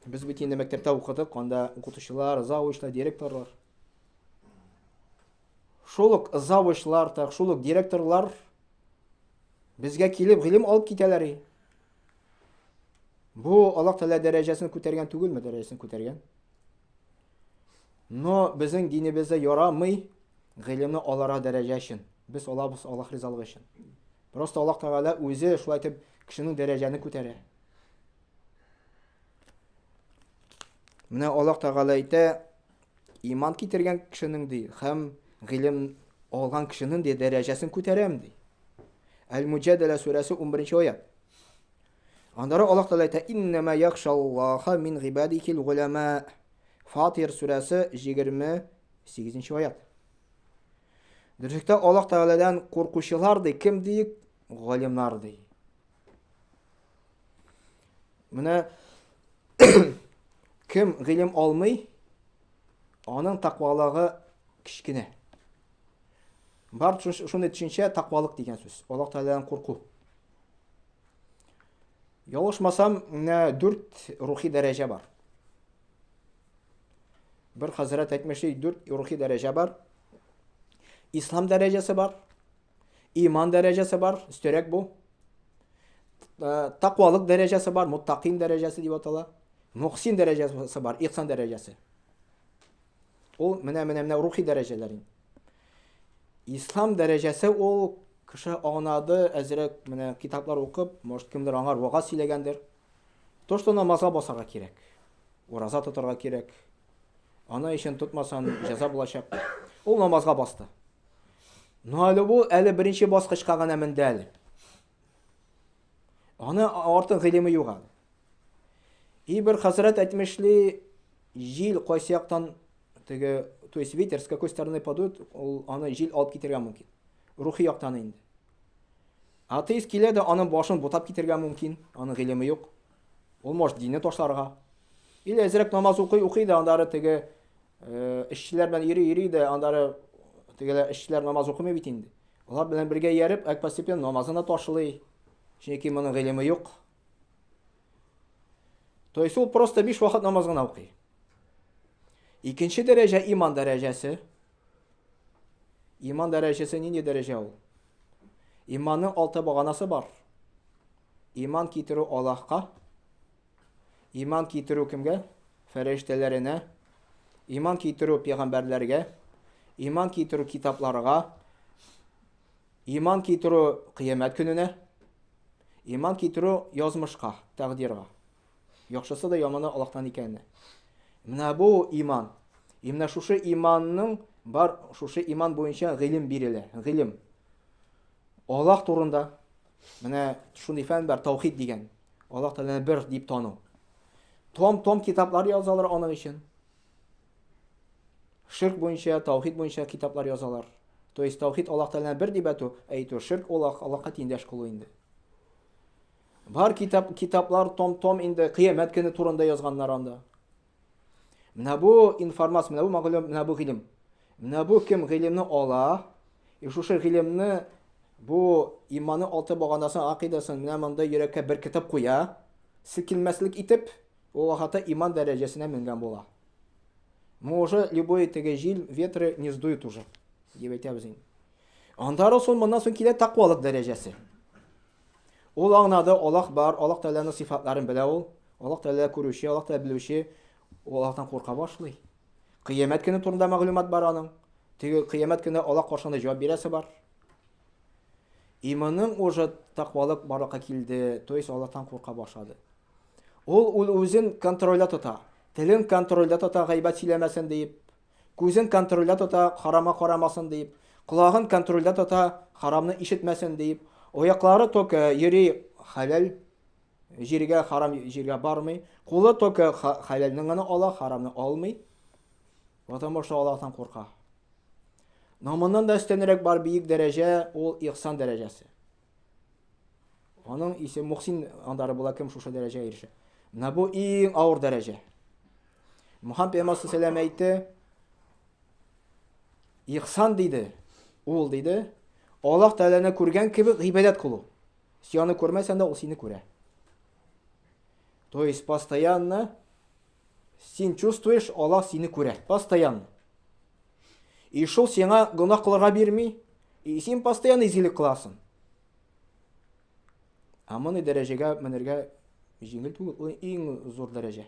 без бит инде мәктәптә укыдык, анда укытучылар, завучлар, директорлар. Шул ук завучлар, так, шул ук директорлар безгә килеп гыйлем алып китәләр. Бу Аллаһ Тәгалә дәрәҗәсен күтәргән түгелме? Дәрәҗәсен күтәргән. Но безнең динебездә ярамый гыйлемне алара дәрәҗә өчен. Без алабыз Аллаһ ризалыгы өчен. Просто Аллаһ Тәгалә үзе шулай итеп кешенең дәрәҗәне күтәрә. Менә Аллаһ Тәгалә әйтә, иман китергән кешенең ди, һәм гыйлем алган кешенең ди дәрәҗәсен күтәрәм ди. Әл-Муҗадәлә сүрәсе 11 аят. Аннары Аллаһ Тәгалә әйтә, "Иннәмә яхшаллаха мин гыйбадихил голәмә." Фатир сүрәсе 28 аят. Дөреслектә Аллаһ Тәгаләдән куркучылар ди, кем ди? Галимнар ди. Менә кем гыйлем алмый, аның тәкъвалыгы кечкенә. Бар шундый төшенчә тәкъвалык дигән сүз. Аллаһ Тәгаләдән курку. Ялгышмасам, менә дүрт рухи дәрәҗә бар. Бер хәзрәт әйтмешли, дүрт рухи дәрәҗә бар. Ислам дәрәҗәсе бар, иман дәрәҗәсе бар, өстәрәк бу. Э, тақвалык дәрәҗәсе бар, муттакин дәрәҗәсе дип атала. Мухсин дәрәҗәсе бар, ихсан дәрәҗәсе. Ул менә менә менә рухи дәрәҗәләр. Ислам дәрәҗәсе ул кеше аңлады, әзрәк менә китаплар укып, может, кемдер аңар вагаз сөйләгәндер. То, что намазга басарга кирәк. Ураза тотарга кирәк. Аны өчен тотмасан, җәза булачак. Ул намазга басты. Но әле бу әле беренче баскычка гына менде әле. Аны артык гыйлеме юк әле. И бер хәзрәт әйтмешли, җил кайсы яктан теге, то есть ветер с какой стороны подует, ул аны җил алып китергә мөмкин. Рухи яктан инде. Атеист килә дә аның башын бутап китергә мөмкин, аның гыйлеме юк. Ул может динне ташларга. Или әзрәк намаз укый, укый да аннары теге э, эшчеләр белән йөри, йөри дә аннары тегеләр эшчеләр намаз укымый бит инде. Алар белән бергә ияреп, әк постепенно намазын да ташлый. Чөнки моның гыйлеме юк. То есть ул просто биш вакыт намаз гына укый. Икенче дәрәҗә иман дәрәҗәсе. Иман дәрәҗәсе нинди дәрәҗә ул? Иманның алты баганасы бар. Иман китерү Аллаһка, иман китерү кемгә? Фәрештәләренә, иман китерү пәйгамбәрләргә, иман китерү китапларга, иман китерү кыямәт көненә, иман китерү язмышка, тәкъдирга. Яхшысы да яманы Аллаһтан икәненә. Менә бу иман. И менә шушы иманның бар, шушы иман буенча гыйлем бирелә. Гыйлем. Аллаһ турында менә шундый фән бар, таухид дигән. Аллаһ Тәгаләне бер дип тану. Том-том китаплар язалар аның өчен. Ширк буенча, таухид буенча китаплар язалар. То есть таухид Аллаһ Тәгаләне бер дип әйтү, әйтү, ширк ул Аллаһка тиңдәш кылу инде. Бар китап, китаплар том-том инде кыямәт көне турында язганнар анда. Менә бу информация, менә бу мәгълүм, менә бу гыйлем. Менә бу кем гыйлемне ала, и шушы гыйлемне бу иманы алты баганасын, акыйдасын менә монда йөрәккә беркетеп куя, селкенмәслек итеп, ул вакытта иман дәрәҗәсенә менгән була. Ну уже любой теге җил, ветры не сдует уже, дип әйтәбез инде. Аннары соң моннан соң килә тәкъвалык дәрәҗәсе. Ул аңлады, Аллаһ бар, Аллаһ Тәгаләнең сыйфатларын белә ул. Аллаһ Тәгалә күрүче, Аллаһ Тәгалә белүче. Ул Аллаһтан курка башлый. Кыямәт көне турында мәгълүмат бар аның. Теге кыямәт көне Аллаһ каршында җавап бирәсе бар. Иманның уже тәкъвалык барлыкка килде, то есть Аллаһтан курка башлады. Ул ул үзен контрольдә тота. Телен контрольдә тота, гайбәт сөйләмәсен диеп. Күзен контрольдә тота, харама карамасын диеп. Колагын контрольдә тота, харамны ишетмәсен диеп. Аяклары только йөри хәләл җиргә, харам җиргә бармый. Кулы только хәләлне генә ала, харамны алмый. Потому что Аллаһтан курка. Но моннан да өстенрәк бар биек дәрәҗә, ул ихсан дәрәҗәсе. Аның исе Мухсин андары була, кем шушы дәрәҗәгә ирешә. Менә бу иң авыр дәрәҗә. Мухаммад пәйгамбәр саллаллаху әйтте, Ихсан диде, ул диде, Аллаһ Тәгаләне күргән кебек гыйбадәт кылу. Син аны күрмәсәң дә, ул сине күрә. То есть постоянно син чувствуешь, Аллаһ сине күрә. Постоянно. И шул сиңа гөнаһ кылырга бирми, и син постоянно изгелек кыласың. Ә мондый дәрәҗәгә менергә җиңел түгел, ул иң зур дәрәҗә.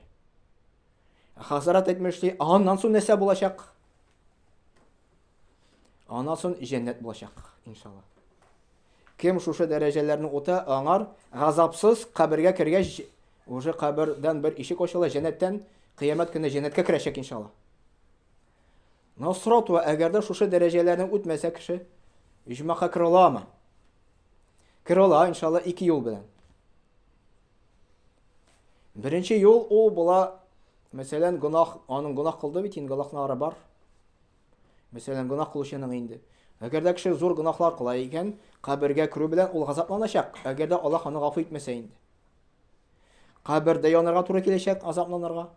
Хазрат әйтмешли, аннан соң нәрсә булачак? Аннан соң җәннәт булачак, иншалла. Кем шушы дәрәҗәләрне үтә, аңар газапсыз кабергә кергәч, уже кабердән бер ишек ачыла, җәннәттән кыямәт көне җәннәткә керәчәк, иншалла. Но сорау туа, әгәр дә шушы дәрәҗәләрне үтмәсә кеше, иҗмака керә аламы? Керә ала, иншалла, ике юл белән. Беренче юл ул була, мәсәлән, гөнаһ, аның гөнаһ кылды бит, инде гөнаһлары бар. Мәсәлән, гөнаһ кылучының инде. Әгәр дә кеше зур гөнаһлар кыла икән, кабергә керү белән ул газапланачак, әгәр дә Аллаһ аны гафу итмәсә инде. Кабердә янырга туры киләчәк, азапланырга.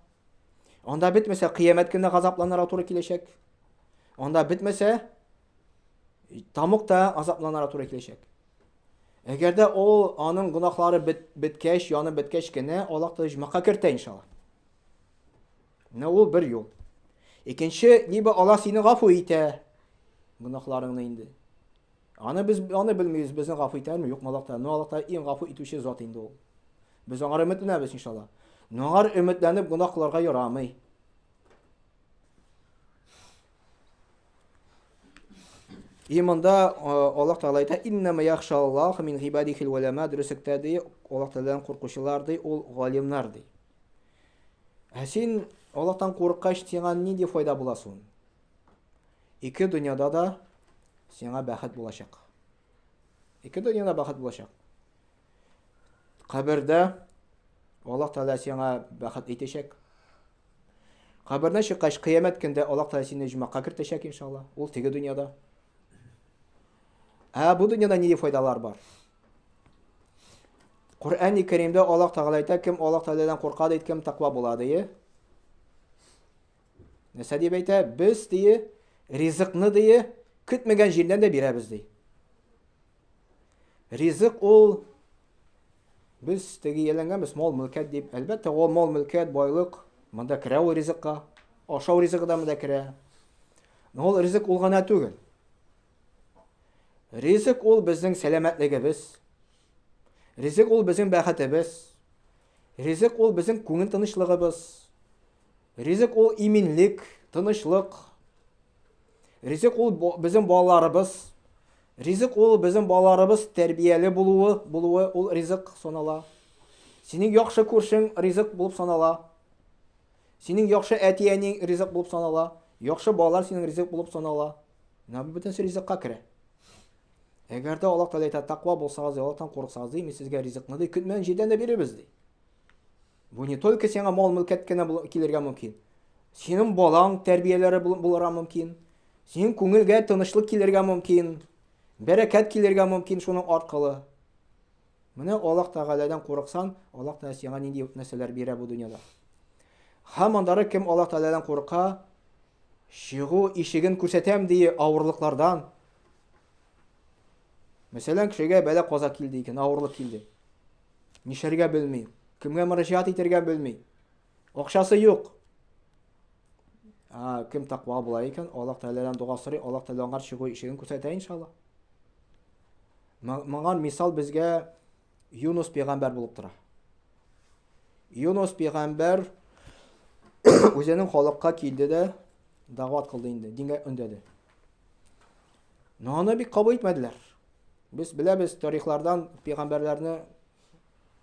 Анда бетмәсә, кыямәт көнендә газапланырга туры киләчәк. Анда бетмәсә, тамукта азапланырга туры киләчәк. Әгәр дә ул аның гөнаһлары бет, беткәч, янып беткәч кенә Аллаһ Тәгалә җмакка кертә иншалла. Менә ул бер юл. Икенче, либо Аллаһ сине гафу итә гөнаһларыңны инде. Аны без аны белмибез, безне гафу итәрме, юкмы Аллаһ Тәгалә. Но Аллаһ Тәгалә иң гафу итүче зат инде ул. Без аңар өметләнәбез иншалла. Но аңар өметләнеп гөнаһ кылырга ярамый. И монда Аллаһ Тәгалә әйтә, "Иннама яхша Аллаһ мин гыйбадихил уляма", дөреслектә ди, Аллаһ Тәгаләдән куркучылар ди, ул галимнар ди. Ә син Аллаһтан курыккач, сиңа нинди файда була соң? Ике дөньяда да сиңа бәхет булачак. Ике дөньяда бәхет булачак. Кабердә Аллаһ Тәгалә сиңа бәхет итәчәк. Кабердән чыккач, кыямәт көндә Аллаһ Тәгалә сине җомакка кертәчәк, иншалла. Ул теге дөньяда. Ә бу дөньяда нинди файдалар бар? Коръәни Кәримдә Аллаһ Тәгалә әйтә, кем Аллаһ Тәгаләдән курка ди, кем тәкъва була ди. Нәрсә дип әйтә? Без ди, ризыкны ди, көтмәгән җирдән дә бирәбез ди. Ризык ул без теге ияләнгәнбез мал мөлкәт дип. Әлбәттә, ул мал мөлкәт, байлык монда керә ул ризыкка. Ашау ризыгы да монда керә. Но ул ризык ул гына түгел. Ризык ул безнең сәламәтлегебез. Ризык ул безнең бәхетебез. Ризык ул безнең күңел тынычлыгыбыз. Ризык ул иминлек, тынычлык. Ризык ул безнең балаларыбыз. Ризык ул безнең балаларыбыз тәрбияле булуы, булуы ул ризык санала. Синең яхшы күршең ризык булып санала. Синең яхшы әти-әниң ризык булып санала. Яхшы балалар синең ризык булып санала. Менә бу бөтенесе ризыкка керә. Әгәр дә Аллаһ Тәгалә әйтә, таква булсагыз, Аллаһтан курыксагыз, ди, мин сезгә ризыкны ди, көтмәгән җирдән дә бирербез ди. Бу не только сиңа мал-мөлкәт кенә килергә мөмкин. Синең балаң тәрбияләре булырга мөмкин. Синең күңелгә тынычлык килергә мөмкин. Бәрәкәт килергә мөмкин шуның аркылы. Менә Аллаһ Тәгаләдән курыксан, Аллаһ Тәгалә сиңа нинди нәрсәләр бирә бу дөньяда. Һәм аннары кем Аллаһ Тәгаләдән курка, чыгу ишеген күрсәтәм ди авырлыклардан. Мәсәлән, кешегә бәла каза килде икән, авырлык килде. Нишләргә белми, кемгә мөрәҗәгать итәргә белми. Акчасы юк. А, кем таква була икән, Аллаһ Тәгаләдән дога сорый, Аллаһ Тәгалә аңар чыгу ишеген күрсәтә иншалла. Моңа мисал безгә Юнус пәйгамбәр булып тора. Юнус пәйгамбәр үзенең халыкка килде дә дәгъват кылды инде, дингә өндәде. Но аны бик кабул итмәделәр. Без беләбез тарихлардан пәйгамбәрләрне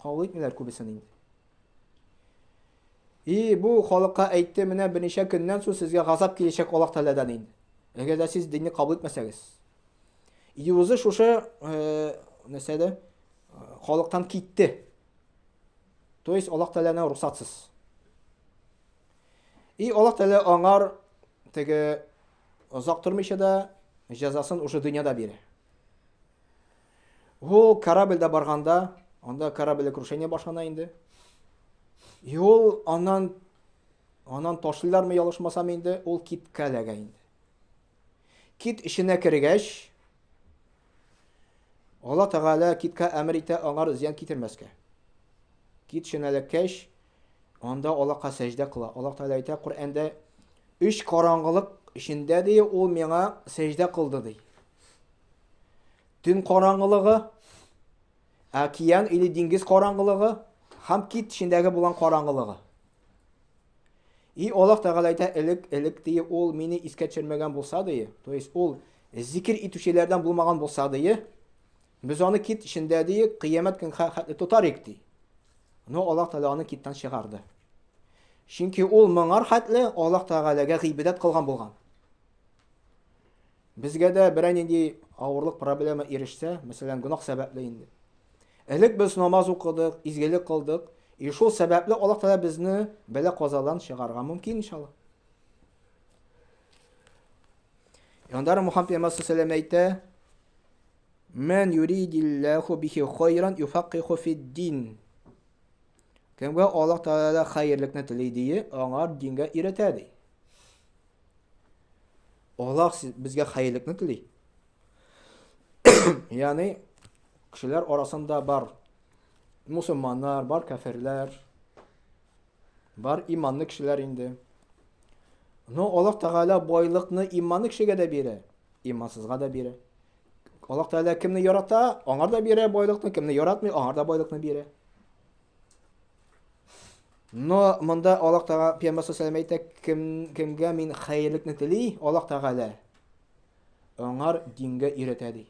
кабул итмиләр күбесен инде. И бу халыкка әйтте, менә берничә көннән соң сезгә газап киләчәк Аллаһ Тәгаләдән инде. Әгәр дә сез динне кабул итмәсәгез. И үзе шушы э, нәрсәдә халыктан китте. То есть Аллаһ Тәгаләнең рөхсәтсез. И Аллаһ Тәгалә аңар теге озак тормыйча да җәзасын уже дөньяда бирә. Ул корабльдә барганда, анда корабль крушение башлана инде. И ул аннан аннан ташлыйлармы ялгышмасам инде, ул китка эләгә инде. Кит эченә кергәч, Алла Тәгалә китка әмер итә аңар зыян китермәскә. Кит эченә эләккәч, анда Аллаһка сәҗдә кыла. Аллаһ Тәгалә әйтә Коръәндә, өч караңгылык эчендә ди, ул миңа сәҗдә кылды ди. Төн караңгылыгы, океан или диңгез караңгылыгы һәм кит эчендәге булган караңгылыгы. И Аллаһ Тәгалә әйтә, элек, элек ди, ул мине искә төшермәгән булса ди, то есть ул зикер итүчеләрдән булмаган булса ди, без аны кит эчендә ди, кыямәт көн хәтле тотар идек ди. Но Аллаһ Тәгалә аны киттән чыгарды. Чөнки ул моңар хәтле Аллаһ Тәгаләгә гыйбадәт кылган булган. Безгә дә берәр нинди авырлык, проблема ирешсә, мәсәлән, гөнаһ сәбәпле инде. Элек без намаз укыдык, изгелек кылдык, и шул сәбәпле Аллаһ Тәгалә безне бәла-казадан чыгарырга мөмкин, иншалла. Яндар Мухаммад пәйгамбәр саллаллаху әйтә, Мән юридиллаху бихи хайран юфаккиху фид-дин. Кемгә Аллаһ Тәгалә хәерлекне тели ди, аңар дингә өйрәтә ди. Аллаһ безгә хәерлекне тели. Ягъни кешеләр арасында бар мусульманнар, бар кафирләр, бар иманлы кешеләр инде. Но Аллаһ Тәгалә байлыкны иманлы кешегә дә бирә, имансызга да бирә. Аллаһ Тәгалә кемне ярата, аңар да бирә байлыкны, кемне яратмый, аңар да байлыкны бирә. Но монда Аллаһ Тәгалә Пәйгамбәр саллаллаху әйтә, кем кемгә мин хәерлекне тели, Аллаһ Тәгалә аңар дингә өйрәтә ди.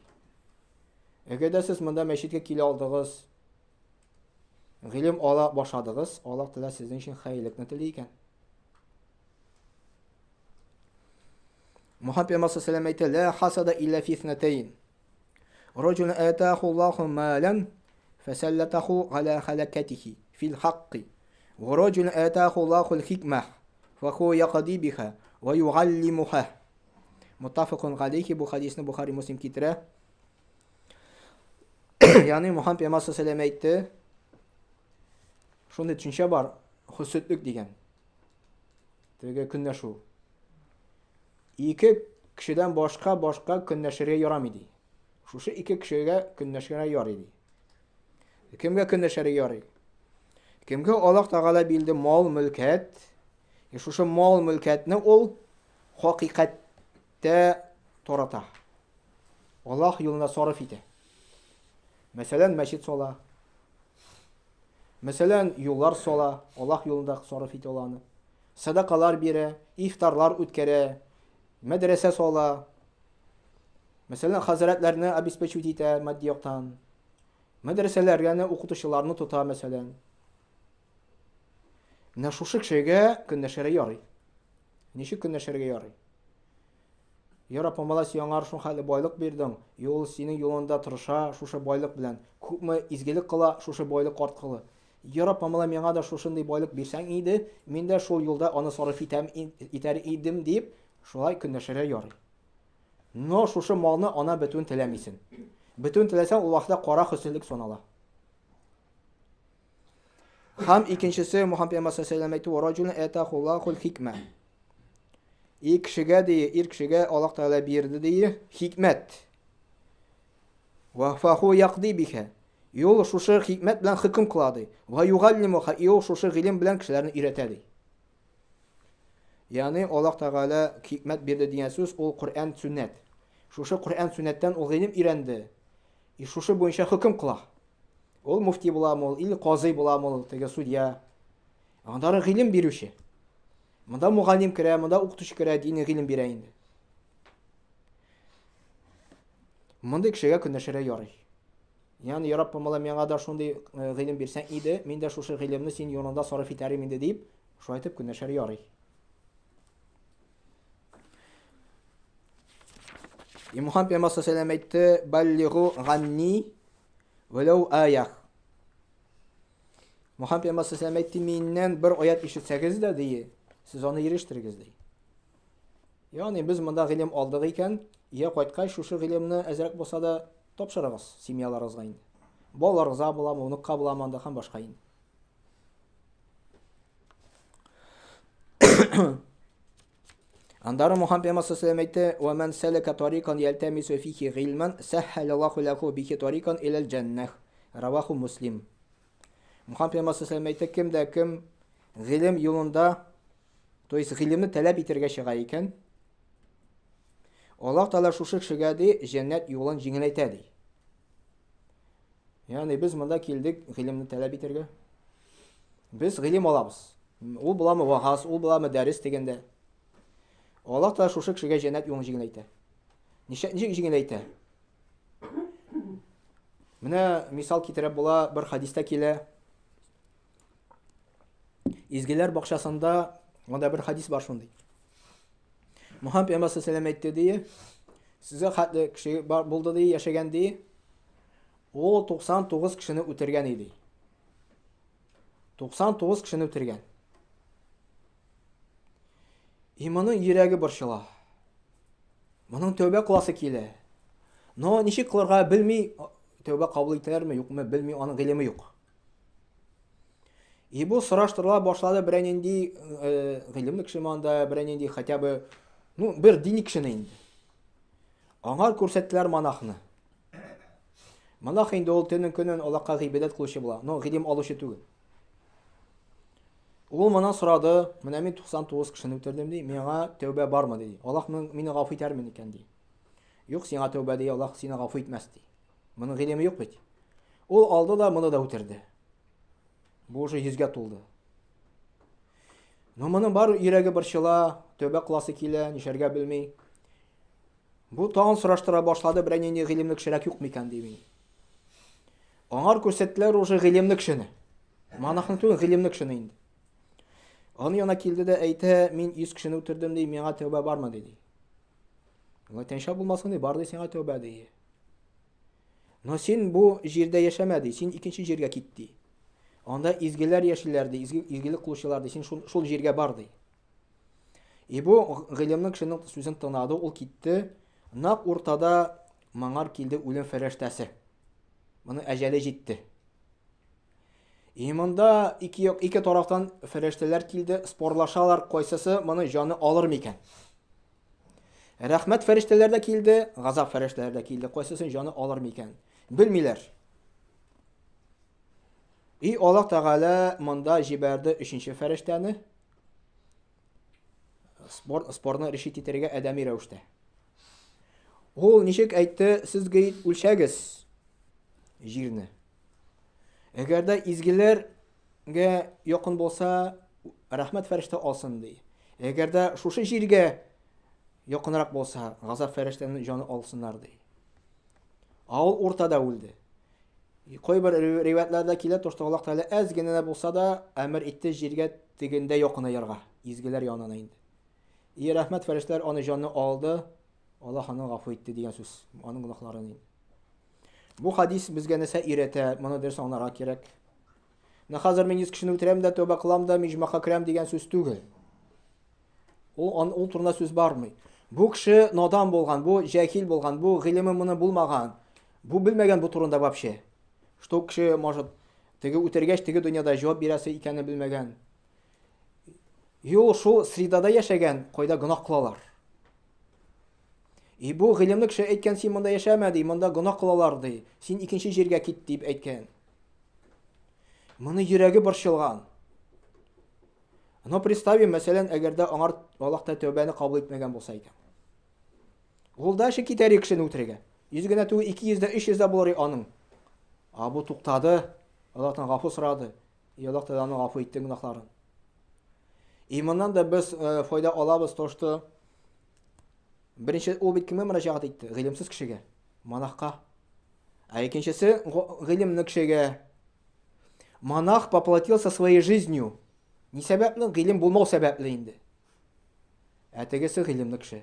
Әгәр дә сез монда мәчеткә килә алдыгыз, гыйлем ала башладыгыз, Аллаһ Тәгалә сезнең өчен хәерлекне тели икән. Мухаммад пәйгамбәр саллаллаху әйтә, "Ла хасада илля фи иснатайн". Раджулun атаху Аллаху малан фасаллатаху аля халакатихи фил хакки. Ва раджулun атаху Аллаху аль-хикмах фаху яқди биха ва югаллимуха. Муттафакун галейхи бу хадисне Бухари Муслим китерә. Ягъни Мухаммад пәйгамбәр саллаллаху әйтте, шундый төшенчә бар, хөсетлек дигән. Теге көнләшү. Ике кешедән башка башка көнләшергә ярамый ди. Шушы ике кешегә көнләшергә ярый ди. Кемгә көнләшергә ярый? Кемгә Аллаһ Тәгалә бирде мал, мөлкәт? И шушы мал, мөлкәтне ул хакыйкатьтә тарата. Аллаһ юлына сарыф итә. Мәсәлән, мәчет сала. Мәсәлән, юллар сала, Аллаһ юлында сарыф итә ул аны. Садакалар бирә, ифтарлар үткәрә, мәдрәсә сала. Мәсәлән, хәзрәтләрне обеспечивать итә матди яктан. Мәдрәсәләргә укытучыларны тота, мәсәлән. Менә шушы кешегә көнләшергә ярый. Ничек көнләшергә ярый? Я Раббым, Алла, син аңар шул хәтле байлык бирдең, и ул синең юлыңда тырыша шушы байлык белән, күпме изгелек кыла шушы байлык арткылы. Я Раббым, Алла, миңа да шушындый байлык бирсәң иде, мин дә шул юлда аны сарыф итәм, итәр идем, дип, шулай көнләшергә ярый. Но шушы малны ана бетүен теләмисен. Бетүен теләсәң, ул вакытта кара хөсетлек санала. Һәм икенчесе Мухаммад пәйгамбәр саллаллаху әйтте, "Раҗулун атахуллахул хикмә." И кешегә ди, ир кешегә Аллаһ Тәгалә бирде ди хикмәт. Ва фаху якди биха. И ул шушы хикмәт белән хөкем кыла ди. Ва югаллимуха. И ул шушы гыйлем белән кешеләрне өйрәтә ди. Ягъни Аллаһ Тәгалә хикмәт бирде дигән сүз ул Коръән сөннәт. Шушы Коръән сөннәттән ул гыйлем өйрәнде. И шушы буенча хөкем кыла. Ул муфти буламы ул, или казый буламы ул, теге судья. Аннары гыйлем бирүче. Монда мугаллим керә, монда укытучы керә, дини гыйлем бирә инде. Мондый кешегә көнләшергә ярый. Ягъни, я Раббым, Алла, миңа да шундый э, гыйлем бирсәң иде, мин дә шушы гыйлемне син юлыңда сарыф итәрем инде дип, шулай итеп көнләшергә ярый. И Мухаммад пәйгамбәр саллаллаху алейһи әйтте, "Баллигу ганни вәләү аях". Мухаммад пәйгамбәр саллаллаху алейһи әйтте, миннән бер аят ишетсәгез дә, ди, сез аны ирештерегез, ди. Ягъни без монда гыйлем алдык икән, өйгә кайткач шушы гыйлемне әзрәк булса да тапшырыгыз семьяларыгызга инде. Балаларыгызга буламы, внукка буламы анда һәм башка инде. Андары Мухаммад пәйгамбәр саллаллаху алейһи әйтте: "Ва ман салака тарикан ялтамису фихи гыйльман, саххалаллаху лаху бихи тарикан илал җаннах." Раваху Муслим. Мухаммад пәйгамбәр саллаллаху алейһи әйтте: "Кем дә кем гыйлем юлында То есть гыйлемне таләп итәргә чыга икән, Аллаһ Тәгалә шушы кешегә ди, җәннәт юлын җиңеләйтә ди. Ягъни без монда килдек гыйлемне таләп итәргә. Без гыйлем алабыз. Ул буламы вагаз, ул буламы дәрес дигәндә. Аллаһ Тәгалә шушы кешегә җәннәт юлын җиңеләйтә. Ничек ничек җиңеләйтә? Менә мисал китереп була, бер хадистә килә. Изгеләр бакчасында анда бер хадис бар шундый. Мухаммад пәйгамбәр саллаллаху әйтте ди, сезгә хәтле кеше бар булды ди, яшәгән ди. Ул 99 кешене үтергән иде. 99 кешене үтергән. И моның йөрәге борчыла. Моның тәүбә кыласы килә. Но ничек кылырга белми, тәүбә кабул итәләрме, юкмы, белми, аның гыйлеме юк. И бу сораштырыла башлады берәр нинди э, гыйлемле кеше анда, берәр нинди хотя бы, ну, бер дини кешене инде. Аңар күрсәттеләр монахны. Монах инде ул төнен көнен Аллаһка гыйбадәт кылучы була, но гыйлем алучы түгел. Ул моны сорады, менә мин 99 кешене үтердем ди, миңа тәүбә бармы ди. Аллаһ мине гафу итәрме икән ди. Юк, сиңа тәүбә ди, Аллаһ сине гафу итмәс ди. Моның гыйлеме юк бит. Ул алды да моны да үтерде. Бу уже йөзгә тулды. Но моның бар йөрәге борчыла, тәүбә кыласы килә, нишләргә белми. Бу тагын сораштыра башлады, берәр нинди гыйлемле кешерәк юк микән дип. Аңар күрсәттеләр уже гыйлемле кешене. Монахны түгел, гыйлемле кешене инде. Аның янына килде дә әйтә, мин 100 кешене үтердем ди, миңа тәүбә бармы ди. Алай тәншә булмасын ди, бар ди сиңа тәүбә ди. Но син бу җирдә яшәмә ди, син икенче җиргә кит ди. Анда изгеләр яшиләр ди, изге, изгелек кылучылар ди, син шул, шул җиргә бар ди. И бу гыйлемнең кешенең сүзен тыңлады, ул китте. Нак уртада моңар килде үлем фәрештәсе. Моның әҗәле җитте. И монда ике, ике тарафтан фәрештәләр килде, спорлашалар, кайсысы моны җаны алыр микән? Рәхмәт фәрештәләр дә килде, газап фәрештәләр дә килде. Кайсысын җаны алыр микән? Белмиләр. И Аллаһ Тәгалә монда җибәрде өченче фәрештәне. Спор, спорны решить итәргә адәми рәвештә. Ул ничек әйтте, сез гейт үлчәгез җирне. Әгәр дә изгеләр гә якын булса, рәхмәт фәрештә алсын ди. Әгәр дә шушы җиргә якынрак булса, газап фәрештәнең җаны алсыннар ди. Ә ул уртада үлде. Кайбер риваятларда килә, то, что Аллаһ Тәгалә әз генә дә булса да әмер итте җиргә тегендә якынаерга, изгеләр янына инде. И рәхмәт фәрештәләр аны җанны алды, Аллаһ аны гафу итте дигән сүз, аның гөнаһларын инде. Бу хадис безгә нәрсә өйрәтә, моны дөрес аңларга кирәк. Менә хәзер мин 100 кешене үтерәм дә, тәүбә кылам да, мин җмахка керәм дигән сүз түгел. Ул, ан, ул турында сүз бармый. Бу кеше надан булган, бу җәһил булган, бу гыйлеме моны булмаган. Бу белмәгән бу турында вообще. Что кеше может. Теге үтергәч, теге дөньяда җавап бирәсе икәнен белмәгән. И ул шул средада яшәгән, кайда гөнаһ кылалар. И бу гыйлемле кеше әйткән, син монда яшәмә, ди, монда гөнаһ кылалар, ди. Син икенче җиргә кит, дип әйткән. Моны йөрәге борчылган. Но представим, мәсәлән, әгәр дә аңар Аллаһ та тәүбәне кабул итмәгән булса икән. Ул дальше китәр кешене үтерергә. 100 генә түгел, 200 дә, 300 дә булыр аның. А бу туктады. Аллаһтан гафу сорады. И Аллаһ Тәгалә аны гафу итте гөнаһларын. И моннан да без э, файда алабыз, то что беренче ул бит кемгә мөрәҗәгать итте? Гыйлемсез кешегә, монахка. Ә икенчесе гыйлемле кешегә. Монах поплатился своей жизнью. Ни сәбәпле? Гыйлем булмау сәбәпле инде. Ә тегесе гыйлемле кеше.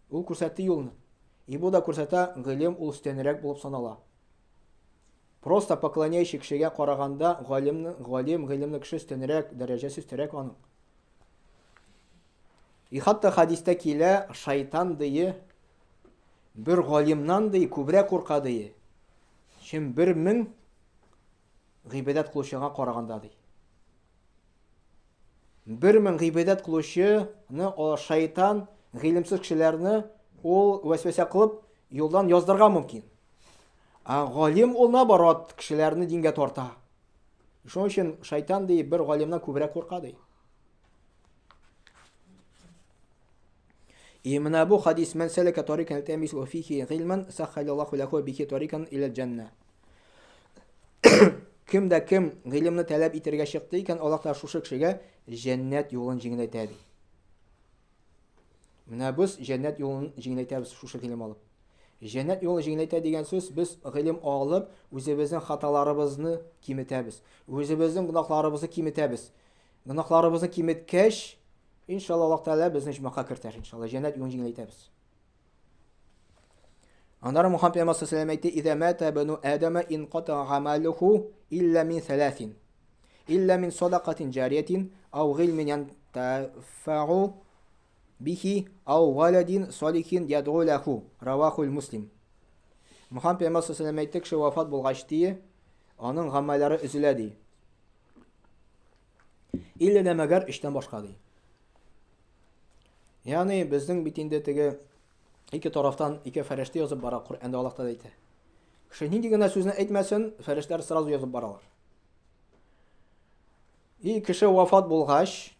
Ул күрсәтте юлны. И бу да күрсәтә, гыйлем ул өстәнрәк булып санала. Просто поклоняющий кешегә караганда галимне, галим, гыйлемле кеше өстәнрәк, дәрәҗәсе өстәрәк аның. И хатта хадистә килә, шайтан дие, бер галимнан ди күбрәк курка ди, чем 1000 гыйбадәт кылучыга караганда ди. 1000 гыйбадәт кылучыны шайтан гыйлемсез кешеләрне ул вәсвәсә кылып юлдан яздырырга мөмкин. Ә галим ул наоборот кешеләрне дингә тарта. Шуның өчен шайтан ди бер галимнән күбрәк курка ди. И менә бу хадис мән сәләкә тарикан тәмис ва фихи гыйльман саххалаллаху лаху бихи тарикан иля җанна. Кем дә кем гыйлемне таләп итәргә чыкты икән, Аллаһ Тәгалә шушы кешегә җәннәт юлын җиңеләйтә ди. Менә без җәннәт юлын җиңеләйтәбез шушы гыйлем алып. Җәннәт юлын җиңеләйтә дигән сүз, без гыйлем алып, үзебезнең хаталарыбызны киметәбез. Үзебезнең гөнаһларыбызны киметәбез. Гөнаһларыбызны киметкәч, иншалла Аллаһ Тәгалә безне оҗмахка кертәр, иншалла. Җәннәт юлын җиңеләйтәбез. Аннары Мухаммад пәйгамбәр саллаллаху әйтте, "Иза мата бану Адама инқата гамалуху илля мин саласин. Илля мин садакатин джариятин ау гыйльмин янтафау бихи ау валадин салихин ядгу лаху." Равахул Муслим. Мухаммад пәйгамбәр саллаллаху әйтте, кеше вафат булгач ди, аның гамәлләре өзелә ди. Иллә дә мәгәр өчтән башка ди. Ягъни безнең бит инде теге ике тарафтан ике фәрештә язып бара, Коръәндә Аллаһ Тәгалә әйтә. Кеше нинди генә сүзне әйтмәсен, фәрештәләр сразу язып баралар. И кеше вафат булгач,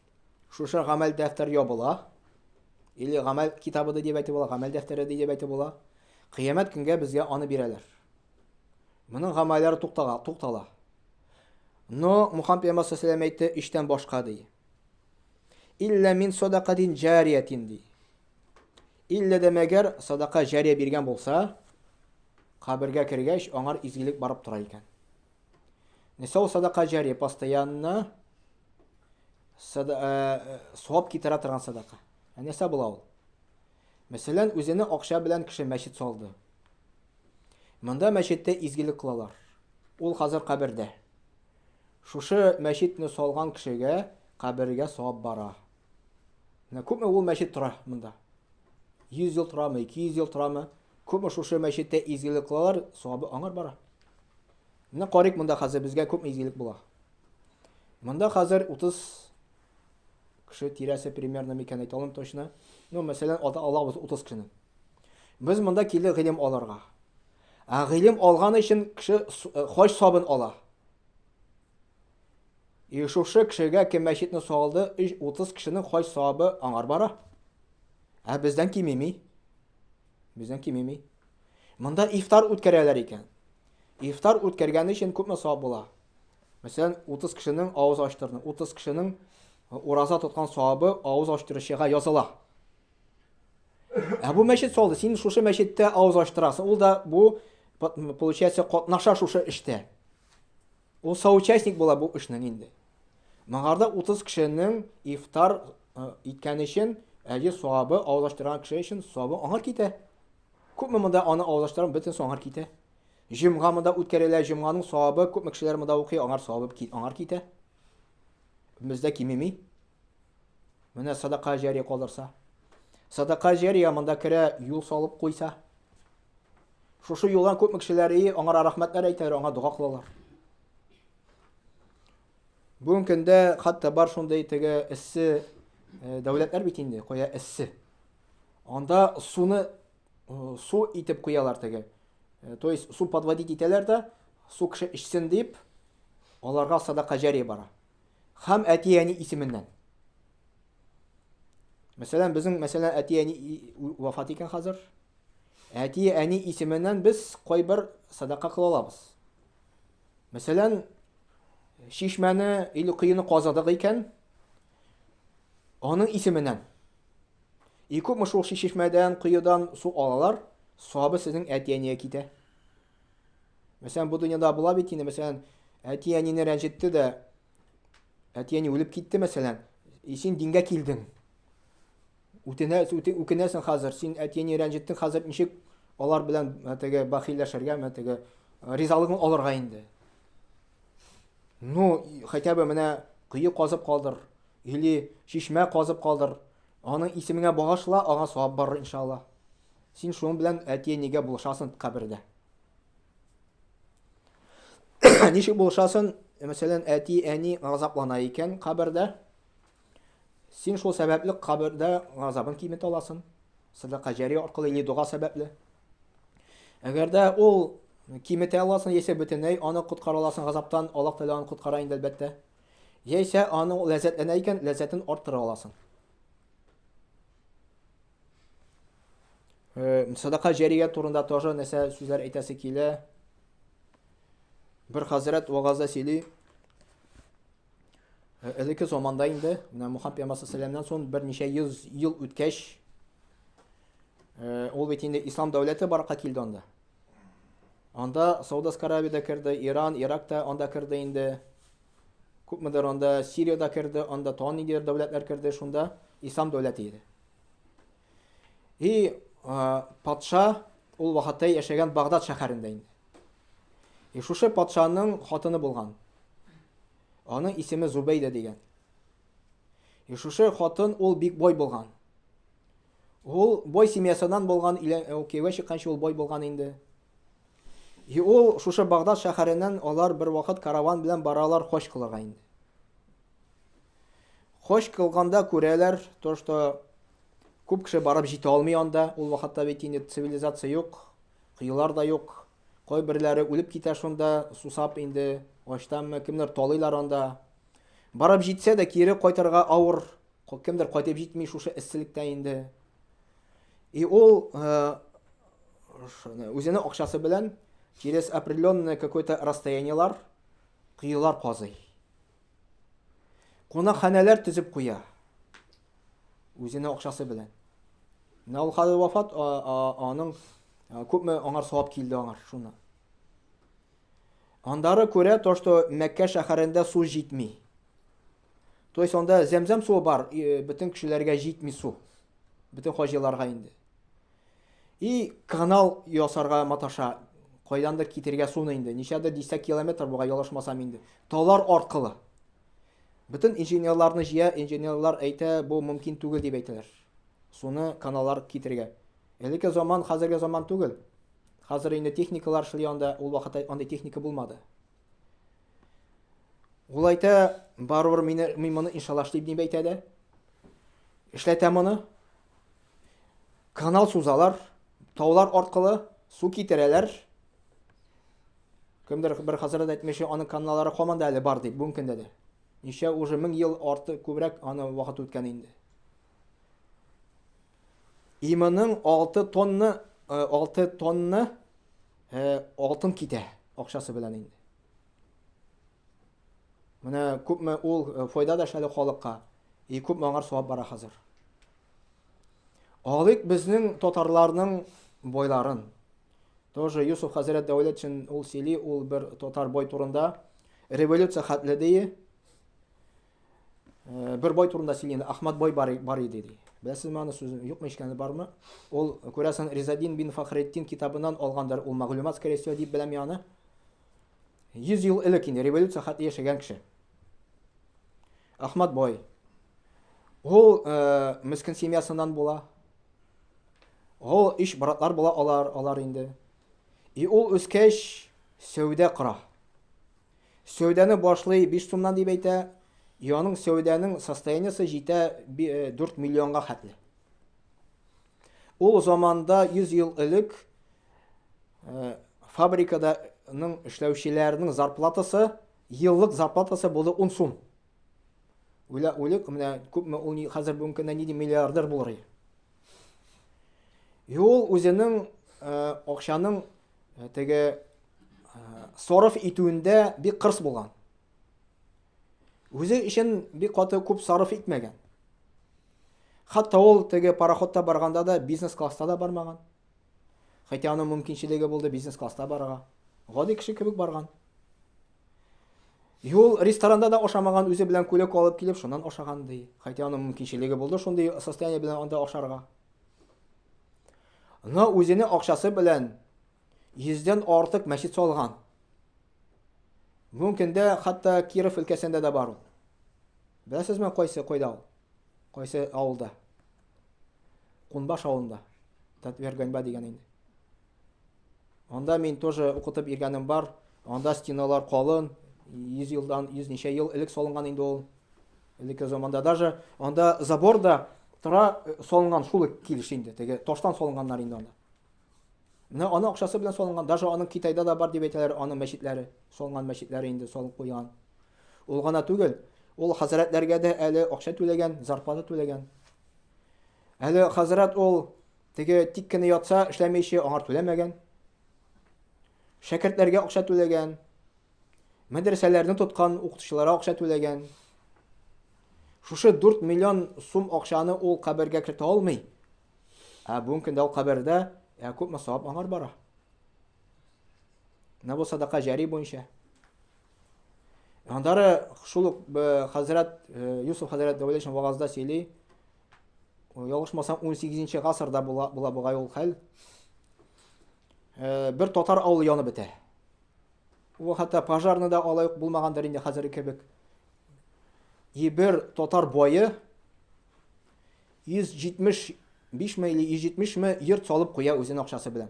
шушы гамәл дәфтәр ябыла. Или гамәл китабы да дип әйтеп була, гамәл дәфтәре дип әйтеп була. Кыямәт көнгә безгә аны бирәләр. Моның гамәлләре туктала, туктала. Но Мухаммад пәйгамбәр саллаллаху әйтте, өчтән башка ди. Илля мин садакатин җариятин ди. Илля дә мәгәр садака җария биргән булса, кабергә кергәч, аңар изгелек барып тора икән. Нәрсә ул садака җария? Постоянно э, савап китерә торган садака. Ә нәрсә була ул? Мәсәлән, үзенең акча белән кеше мәчет салды. Монда мәчеттә изгелек кылалар. Ул хәзер кабердә. Шушы мәчетне салган кешегә кабергә савап бара. Менә күпме ул мәчет тора монда? 100 ел торамы, 200 ел торамы? Күпме шушы мәчеттә изгелек кылалар, савабы аңар бара. Менә карыйк монда хәзер безгә күпме изгелек була. Монда хәзер 30 кеше тирәсе примерно микән әйтә алмыйм точно. Ну, мәсәлән, алабыз 30 кешене. Без монда килдек гыйлем алырга. Ә гыйлем алган өчен кеше э, хаҗ сабын ала. И шушы кешегә кем мәчетне салды, 30 кешенең хаҗ сабы аңар бара. Ә бездән кимеми. Бездән кимеми. Монда ифтар үткәрәләр икән. Ифтар үткәргән өчен күпме савап була? Мәсәлән, 30 кешенең авыз ачтырды. 30 кешенең э, ураза тоткан савабы авыз ачтыручыга языла. Ә бу мәчет салды. Син шушы мәчеттә авыз ачтырасың. Ул да бу получается катнаша шушы эштә. Ул соучастник була бу эшнең инде. Моңарда 30 кешенең ифтар э, иткән өчен әҗер савабы авыз ачтырган кеше өчен савабы аңар китә. Күпме монда аны авыз ачтырган бөтен аңар китә. Җомга монда үткәрелә, җомганың савабы күпме кешеләр монда укый, аңар савабы аңар китә. Бездә кимеми. Менә садака җәрия калдырса. Садака җәрия монда керә, юл салып куйса. Шушы юлдан күпме кешеләр и аңар рәхмәтләр әйтәләр, аңа дога кылалар. Бүгенге көндә хәтта бар шундый теге эссе э, дәүләтләр бит инде, кая эссе. Анда суны э, су итеп куялар теге. Э, то есть су подводить итәләр дә, су кеше эчсен дип, аларга садака җәрия бара. Һәм әти-әни исеменнән. Мәсәлән, безнең, мәсәлән, әти-әни вафат икән хәзер. Әти-әни исеменнән без кайбер садака кыла алабыз. Мәсәлән, чишмәне или коены казыдык икән, аның исеменнән. И күпме шул чишмәдән, коедан су алалар, савабы сезнең әти-әнигә китә. Мәсәлән, бу дөньяда була бит инде, мәсәлән, әти-әнине рәнҗетте дә, әти-әни үлеп китте, мәсәлән, и син дингә килдең. Үтенә, үкенәсең хәзер, син әти-әни рәнҗеттең, хәзер ничек алар белән теге бахилләшергә, теге ризалыгын алырга инде. Ну, хотя бы менә кое казып калдыр, или чишмә казып калдыр, аның исемеңә багышла, аңа савап барыр, иншалла. Син шуның белән әти-әнигә булышасың кабердә. Ничек булышасың? Мәсәлән, әти-әни газаплана икән кабердә, син шул сәбәпле кабердә газабын киметә аласың. Садака җәрия аркылы или дога сәбәпле. Әгәр дә ул киметә аласың, яисә бөтенләй аны коткара аласың газаптан, Аллаһ Тәгалә аны коткара инде әлбәттә. Яисә аны ләззәтләнә икән, ләззәтен арттыра аласың. Э, садака җәрия турында тоже нәрсә сүзләр әйтәсе килә. Бер хәзрәт вагазда сөйли. Э, элекке заманда инде, менә Мухаммад пәйгамбәр саллаллаху соң берничә йөз ел үткәч, э, ул бит инде ислам дәүләте барлыкка килде анда. Анда Саудовская Аравия да керде, Иран, Ирак та анда керде инде. Күпмедер анда Сирия да керде, анда тагын ниндидер дәүләтләр керде, шунда ислам дәүләте иде. И патша ул вакытта яшәгән Багдад шәһәрендә инде. И шушы патшаның хатыны булган. Аның исеме Зубейда дигән. И шушы хатын ул бик бай булган. Ул бай семьясыннан булган, ул кияүгә чыкканчы ул бай булган инде. И ул шушы Багдад шәһәреннән алар бер вакыт караван белән баралар хаҗ кылырга инде. Хаҗ кылганда күрәләр, то что күп кеше барып җитә алмый анда, ул вакытта бит инде цивилизация юк, коелар да юк. Кайберләре үлеп китә шунда, сусап инде, ачтанмы, кемнәр талыйлар анда. Барып җитсә дә кире кайтырга авыр, кемдер кайтып җитми шушы эсселектә инде. И ул э, үзенең акчасы белән через определенное какое-то расстояниелар коелар казый. Кунакханәләр төзеп куя. Үзенең акчасы белән. Менә ул хәзер вафат, аның күпме аңар савап килде аңар шуны. Андары күрә то, что Мәккә шәһәрендә су җитми. То есть анда зәмзәм суы бар, бөтен кешеләргә җитми су. Бөтен хаҗиларга инде. И канал ясарга маташа. Кайдандыр китергә суны инде. Ничәдер дистә километр буга ялгышмасам инде. Таулар аркылы. Бөтен инженерларны җыя, инженерлар әйтә, бу мөмкин түгел дип әйтәләр. Суны каналлар китергә. Элекке заман хәзерге заман түгел. Хәзер инде техникалар эшли анда, ул вакытта андый техника булмады. Ул әйтә, барыбер мине, мин моны иншалла эшлим дип әйтә дә. Эшләтә моны. Канал сузалар, таулар аркылы су китерәләр. Кемдер бер хәзрәт әйтмешли, аның каналлары һаман да әле бар дип, бүгенге көндә дә. Ничә уже мең ел арты күбрәк аны вакыт үткән инде. Иманың 6 тонна, 6 э, тонна э, алтын китә акчасы белән инде. Менә күпме ул э, файда да эшләде халыкка, и күпме аңар савап бара хәзер. Алыйк безнең татарларның байларын. Тоже Юсуф хәзрәт Дәүләтшин ул сөйли, ул бер татар бай турында. Революция хәтле ди. Э, бер бай турында сөйли, Ахмат бай бар, бар иде ди. Беләсезме аны сүзен? Юкмы ишеткәне бармы? Ул күрәсең Ризадин бин Фахретдин китабыннан алгандыр ул мәгълүмат, скорее всего, дип беләм мин аны. 100 ел элек инде революция хәтле яшәгән кеше. Ахмат бай. Ул э, мескен семьясыннан була. Ул өч братлар була алар, алар инде. И ул үскәч сәүдә кора. Сәүдәне башлый 5 сумнан дип әйтә, и аның сәүдәнең состояниесе җитә 4 миллионга хәтле. Ул заманда 100 ел элек фабрикада ның эшләүчеләрнең зарплатасы, еллык зарплатасы булды 10 сум. Уйла, уйлык, менә күпме ул хәзер бүгенге көндә нинди миллиардер булыр иде. И ул үзенең акчаның теге сарыф итүендә бик кырыс булган. Үзе өчен бик каты күп сарыф итмәгән. Хәтта ул теге пароходта барганда да бизнес класста да бармаган. Хотя аның мөмкинчелеге булды бизнес класста барырга. Гади кеше кебек барган. Юл ресторанда да ашамаган, үзе белән күлек алып килеп, шуннан ашаган ди. Хотя аның мөмкинчелеге булды шундый состояние белән анда ашарга. Но үзенең акчасы белән йөздән артык мәчет салган. Бүгенге көндә хәтта Киров өлкәсендә дә бар ул. Беләсезме, кайсы кайда ул? Кайсы авылда? Кунбаш авылында. Татвер Ганьба дигән инде. Анда мин тоже укытып йөргәнем бар. Анда стеналар калын, 100 елдан, 100 ничә ел элек салынган инде ул. Элекке заманда даже анда забор да тора э, салынган шул килеш инде. Теге таштан салынганнар инде анда. Менә аның акчасы белән салынган, даже аның Китайда да бар дип әйтәләр, аның мәчетләре, салынган мәчетләре инде салып куйган. Ул гына түгел, ул хәзрәтләргә дә әле акча түләгән, зарплата түләгән. Әле хәзрәт ул теге тик кенә ятса, эшләмичә аңар түләмәгән. Шәкертләргә акча түләгән. Мәдрәсәләрне тоткан укытучыларга акча түләгән. Шушы 4 миллион сум акчаны ул кабергә кертә алмый. Ә бүгенге көндә ул кабердә ә күпме савап аңар бара. Менә бу садака җари буенча. Аннары шул ук э, хәзрәт э, Юсуф хәзрәт Дәүләтшин вагазда сөйли. Ялгышмасам 18 гасырда була, була бугай ул хәл. Э, бер татар авылы янып бетә. Ул хәтта пожарны да алай ук булмагандыр инде хәзерге кебек. И бер татар бае 175 ме или 170 ме йорт салып куя үзенең акчасы белән.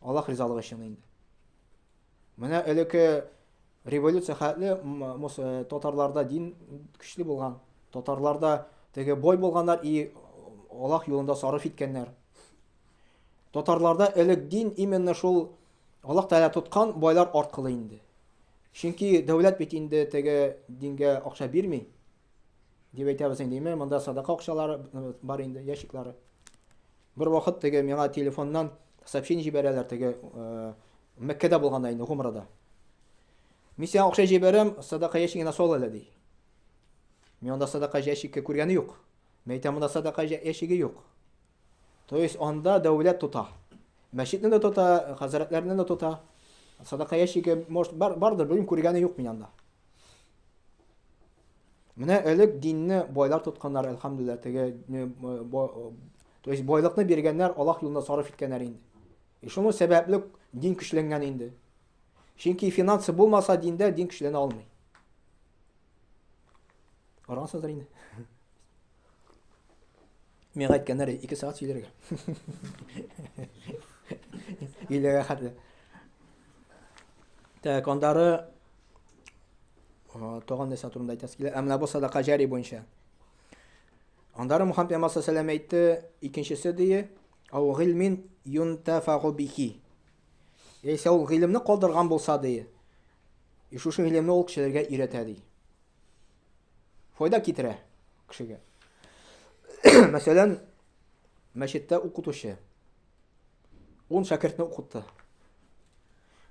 Аллаһ ризалыгы өчен инде. Менә элекке революция хәтле э, татарларда дин көчле булган. Татарларда теге бой булганнар и Аллаһ юлында сарыф иткәннәр. Татарларда элек дин именно шул Аллаһ Тәгалә тоткан байлар арткылы инде. Чөнки дәүләт бит инде теге дингә акча бирми. Дип әйтәбез инде, име, монда садака акчалары э, бар инде, ящиклары. Бер вакыт теге миңа телефоннан сообщение җибәрәләр теге э, Мәккәдә булганда инде, гумрада. Мин сиңа акча җибәрәм, садака ящигына сал әле ди. Мин анда садака ящигы күргәне юк. Мин әйтәм, монда садака ящигы юк. То есть анда дәүләт тота. Мәчетне дә тота, хәзрәтләрне дә тота. Садака ящигы, может, бар, бардыр, белмим, күргәне юк мин анда. Менә элек динне байлар тотканнар, әлхәмдүлилләһ, теге то есть байлыкны биргәннәр, Аллаһ юлында сарыф иткәннәр инде. И шуның сәбәпле дин көчләнгән инде. Чөнки финансы булмаса диндә дин көчләнә алмый. Аргансыздыр инде. Миңа әйткәннәр, 2 сәгать сөйләргә. Илгә хәтле. Так, андары тагын нәрсә турында әйтәсе килә. Ә менә бу садака җари буенча. Андары Мухаммед пәйгамбәр саллаллаху әйтте, икенчесе дие, ау гыйльмин юнтафагу бихи. Яисә ул гыйлемне калдырган булса дие. И шушы гыйлемне ул кешеләргә өйрәтә ди. Файда китерә кешегә. Мәсәлән, мәчеттә укытучы 10 шәкертне укытты.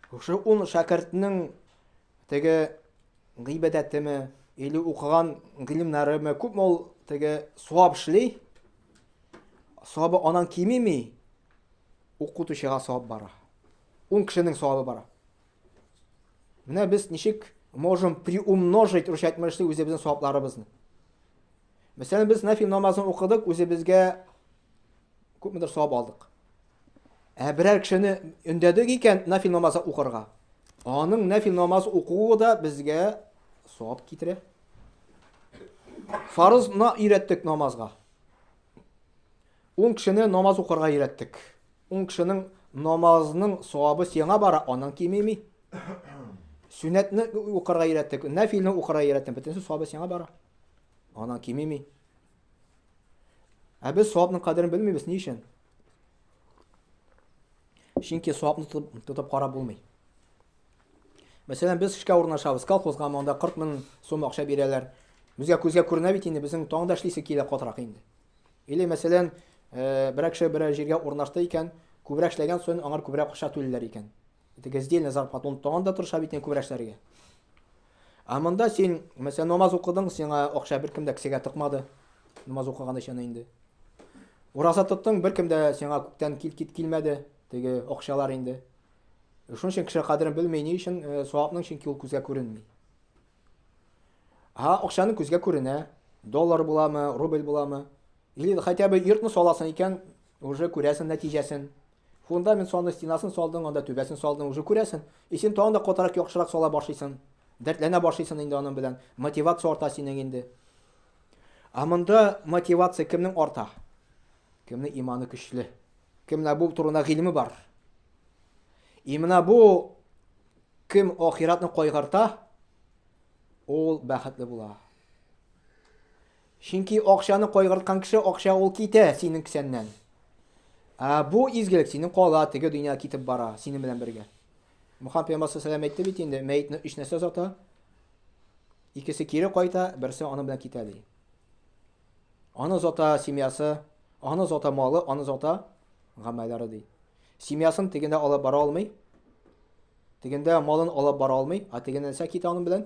Шушы 10 шәкертнең теге гыйбадәтеме или укыган гыйлемнәреме күпме ул теге савап эшли, савабы анан кимеми, укытучыга савап бара. 10 кешенең савабы бара. Менә без ничек можем приумножить, русча әйтмешли, үзебезнең савапларыбызны. Мәсәлән, без нәфил намазын укыдык, үзебезгә күпмедер савап алдык. Ә берәр кешене өндәдек икән нәфил намазы укырга, аның нәфил намаз укуы да безгә савап китерә. Фарызны өйрәттек намазга. Ун кешене намаз укырга өйрәттек. Ун кешенең намазының савабы сиңа бара, аның кимеми. Сөннәтне укырга өйрәттек, нәфилне укырга өйрәттем. Бөтенесе савабы сиңа бара. Анан кимеми. Ә без савапның кадерен белмибез. Ни өчен? Чөнки савапны тотып, тотып карап булмый. Мәсәлән, без эшкә урнашабыз, колхозга монда 40 мең сум акча бирәләр. Безгә күзгә күренә бит инде, безнең тагын да эшлисе килә катырак инде. Или, мәсәлән, э, берәр кеше берәр җиргә урнашты икән, күбрәк эшләгән саен аңар күбрәк акча түлиләр икән. Теге сдельный зарплата, ул тагын да тырыша бит инде күбрәк эшләргә. Ә монда син, мәсәлән, намаз укыдың, сиңа акча беркем дә кесәгә тыкмады. Намаз укыган өчен инде. Ураза тоттың, беркем дә сиңа күктән кил кит килмәде, теге акчалар инде. Шуның өчен кеше кадерен белми, ни өчен э, савапның, чөнки ул күзгә күренми. Ә акчаның күзгә күренә. Доллар буламы, рубль буламы? Или хотя бы йортны саласың икән, уже күрәсең нәтиҗәсен. Фундамент салды, стенасын салдың, анда түбәсен салдың, уже күрәсең. И син тагын да катырак, яхшырак сала башлыйсың. Дәртләнә башлыйсың инде аның белән. Мотивация арта синең инде. Ә монда мотивация кемнең арта? Кемнең иманы көчле? Кемнең бу турында гыйлеме бар? И менә бу кем ахиратны кайгырта, ул бәхетле була. Чөнки акчаны кайгырткан кеше акча ул китә синең кесәннән. Ә бу изгелек синең кала, теге дөнья китеп бара синең белән бергә. Мөхәммәд пәйгамбәр саллаллаху әйтте бит инде, мәетне өч нәрсә озата. Икесе кире кайта, берсе аның белән китә ди. Аны озата семьясы, аны озата малы, аны озата гамәлләре ди. Семьясын тегендә алып бара алмый. Тегендә малын алып бара алмый, ә тегендә нәрсә китә аның белән?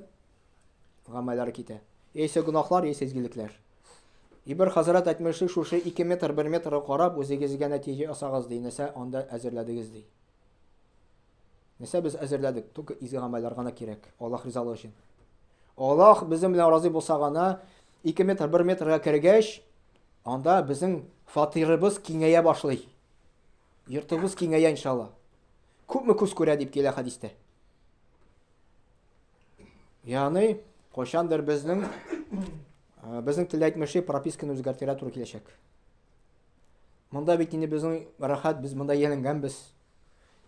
Гамәлләр китә. Яисә гөнаһлар, яисә изгелекләр. И бер хәзрәт әйтмешли, шушы 2 метр, 1 метрга карап, үзегезгә нәтиҗә ясагыз ди, нәрсә анда әзерләдегез ди. Нәрсә без әзерләдек? Только изге гамәлләр гына кирәк, Аллаһ ризалыгы өчен. Аллаһ безнең белән разый булса гына, 2 метр, 1 метрга кергәч, анда безнең фатирыбыз киңәя башлый. Йортыбыз киңәя иншалла. Күпме күз күрә дип килә хәдистә. Ягъни, кайчандыр безнең э, безнең телдә әйтмешли прописканы үзгәртергә туры киләчәк. Монда бит инде безнең рәхәт, без монда ияләнгәнбез.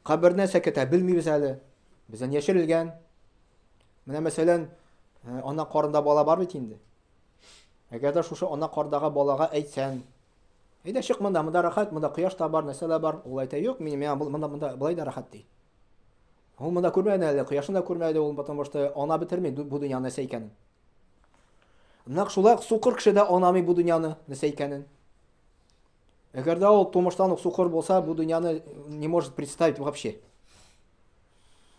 Кабер нәрсә көтә, белмибез әле. Бездән яшерелгән. Менә мәсәлән, э, ана карында бала бар бит инде. Әгәр дә шушы ана кардагы балага әйтсәң, әйдә чык монда, монда рәхәт, монда кояш та бар, нәрсә дә бар. Ул әйтә, юк, мин миңа монда монда болай да рәхәт ди. Ул монда күрмәде әле, кояшны да күрмәде ул, потому что ана бетерми бу дөнья нәрсә икәнен. Нәкъ шулай сукыр кеше дә анамый бу дөньяны нәрсә икәнен. Әгәр дә ул тумыштан ук сукыр булса, бу дөньяны не может представить вообще.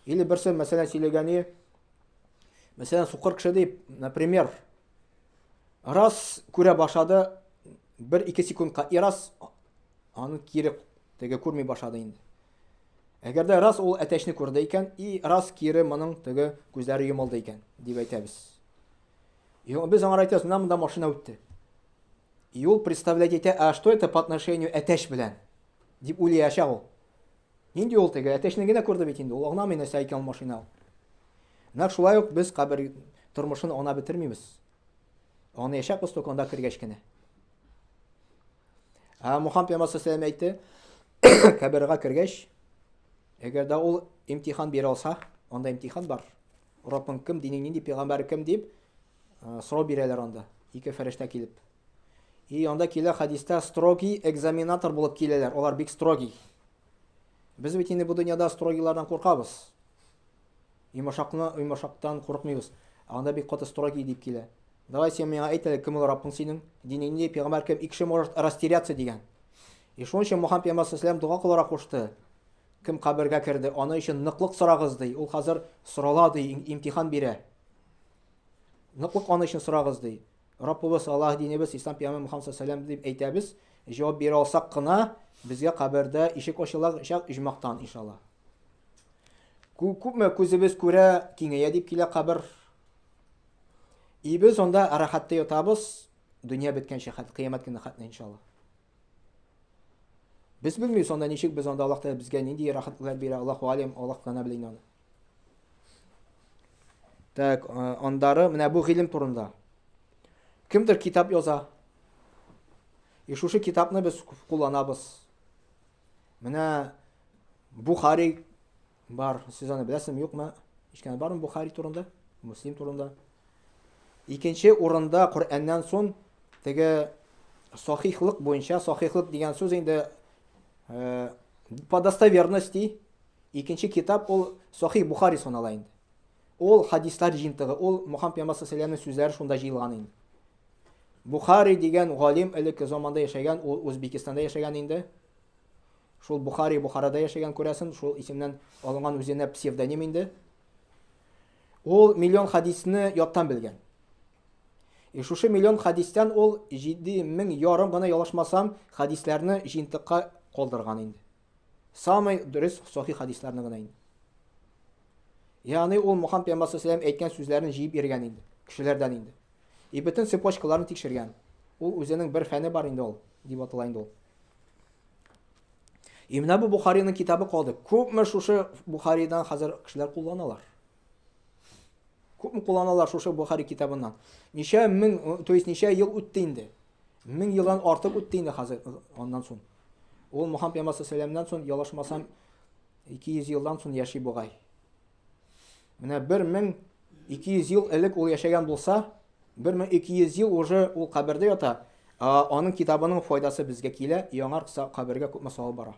Или берсе, мәсәлән, сөйләгәне, мәсәлән, сукыр кеше дип, например, раз күрә башлады, бер-ике секундка, и раз аны кире теге күрми башлады инде. Әгәр дә раз ул әтәчне күрде икән, и раз кире моның теге күзләре йомылды икән, дип әйтәбез. И без аңа әйтәбез, менә монда машина үтте. И ул представлять итә, а что это по отношению әтәч белән? Дип уйлаячак ул. Нинди ул теге? Әтәчне генә күрде бит инде. Ул аңламый нәрсә икән ул машина. Нәкъ шулай ук без кабер тормышын аңлап бетермибез. Аңлаячакбыз только анда кергәч кенә. Ә Мухаммад пәйгамбәр саллаллаху әйтте, кабергә кергәч, әгәр дә ул имтихан бирә алса, анда имтихан бар. Раббың кем, динең нинди, пәйгамбәр кем дип э, сорау бирәләр анда. Ике фәрештә килеп. И анда килә хәдистә строгий экзаменатор булып киләләр. Алар бик строгий. Без бит инде бу дөньяда строгийлардан куркабыз. Йомшакны, йомшактан курыкмыйбыз. Анда бик каты строгий дип килә. Давай син миңа әйт әле, кем ул Раббың синең? Динең нинди, пәйгамбәр кем? И кеше может растеряться дигән. И шуның өчен Мухаммад пәйгамбәр саллаллаху дога кылырга кушты. Кем кабергә керде, аны өчен ныклык сорагыз ди. Ул хәзер сорала ди, имтихан бирә. Ныклык аны өчен сорагыз ди. Раббыбыз Аллаһ динебез Ислам пәйгамбәр Мухаммад саллаллаху дип әйтәбез. Җавап бирә алсак кына безгә кабердә ишек ачылачак иҗмактан иншалла. Күпме күзебез күрә, киңәя дип килә кабер. И без анда рәхәттә ятабыз, дөнья беткәнче хәт, кыямәт көне хәтле иншалла. Без белмибез анда ничек без анда Аллаһ Тәгалә безгә нинди рәхәтләр бирә, Аллаһу алим, Аллаһ гына белә инде аны. Так, э, андары менә бу гыйлем турында. Кемдер китап яза. И шушы китапны без кулланабыз. Менә Бухари бар, сез аны беләсезме, юкмы? Ишеткән бармы Бухари турында, Муслим турында? Икенче урында Коръәннән соң теге сахихлык буенча, сахихлык дигән сүз инде э, по достоверности икенче китап ул Сахих Бухари санала инде. Ул хадислар җыентыгы, ул Мухаммад пәйгамбәр саллаллаху сүзләре шунда җыелган инде. Бухари дигән галим элекке заманда яшәгән, ул Үзбекистанда яшәгән инде. Шул Бухари Бухарада яшәгән күрәсен, шул исемнән алынган үзенә псевдоним инде. Ул миллион хадисны яттан белгән. И шушы миллион хадистән ул 7 мең ярым гына ялгышмасам, хадисләрне җыентыкка калдырган инде. Самый дөрес сахих хадисләрне гына инде. Ягъни ул Мухаммад пәйгамбәр саллаллаху әйткән сүзләрен җыеп йөргән инде, кешеләрдән инде. И бөтен цепочкаларын тикшергән. Ул үзенең бер фәне бар инде ул, дип атала инде ул. И менә бу Бухариның китабы калды. Күпме шушы Бухаридан хәзер кешеләр кулланалар. Күпме кулланалар шушы Бухари китабыннан. Ничә мең, то есть ничә ел үтте инде. Мең елдан артык үтте инде хәзер аннан соң. Ул Мухаммад пәйгамбәр саллаллаху соң ялгышмасам 200 елдан соң яши бугай. Менә 1200 ел элек ул яшәгән булса, 1200 ел уже ул кабердә ята, ә аның китабының файдасы безгә килә, яңа кабергә күпме савап бара.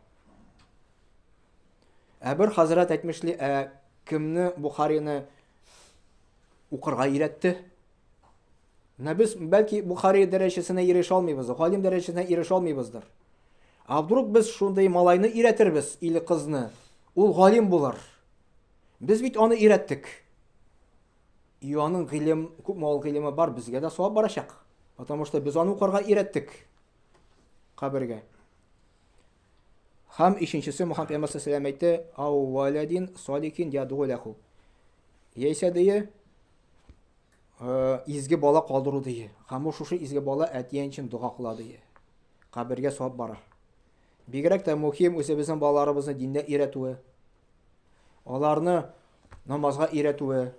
Ә бер хәзрәт әйтмешли, ә кемне Бухарины укырга өйрәтте? Менә без бәлки Бухари дәрәҗәсенә ирешә алмыйбыз, галим дәрәҗәсенә ирешә алмыйбыздыр. А вдруг без шундый малайны өйрәтербез или кызны, ул галим булыр. Без бит аны өйрәттек. И аның гыйлем, күпме ул гыйлеме бар, безгә дә савап барачак. Потому что без аны укырга өйрәттек. Кабергә. Һәм өченчесе Мухаммад пәйгамбәр саллаллаху әйтте, "Ау валадин салихин ядгу лаху." Яисә дие, изге бала калдыру дие. Һәм ул шушы изге бала әтиән өчен дога кыла дие. Кабергә савап бара. Бигрәк тә мөһим үзебезнең балаларыбызны диндә өйрәтүе. Аларны намазга өйрәтүе,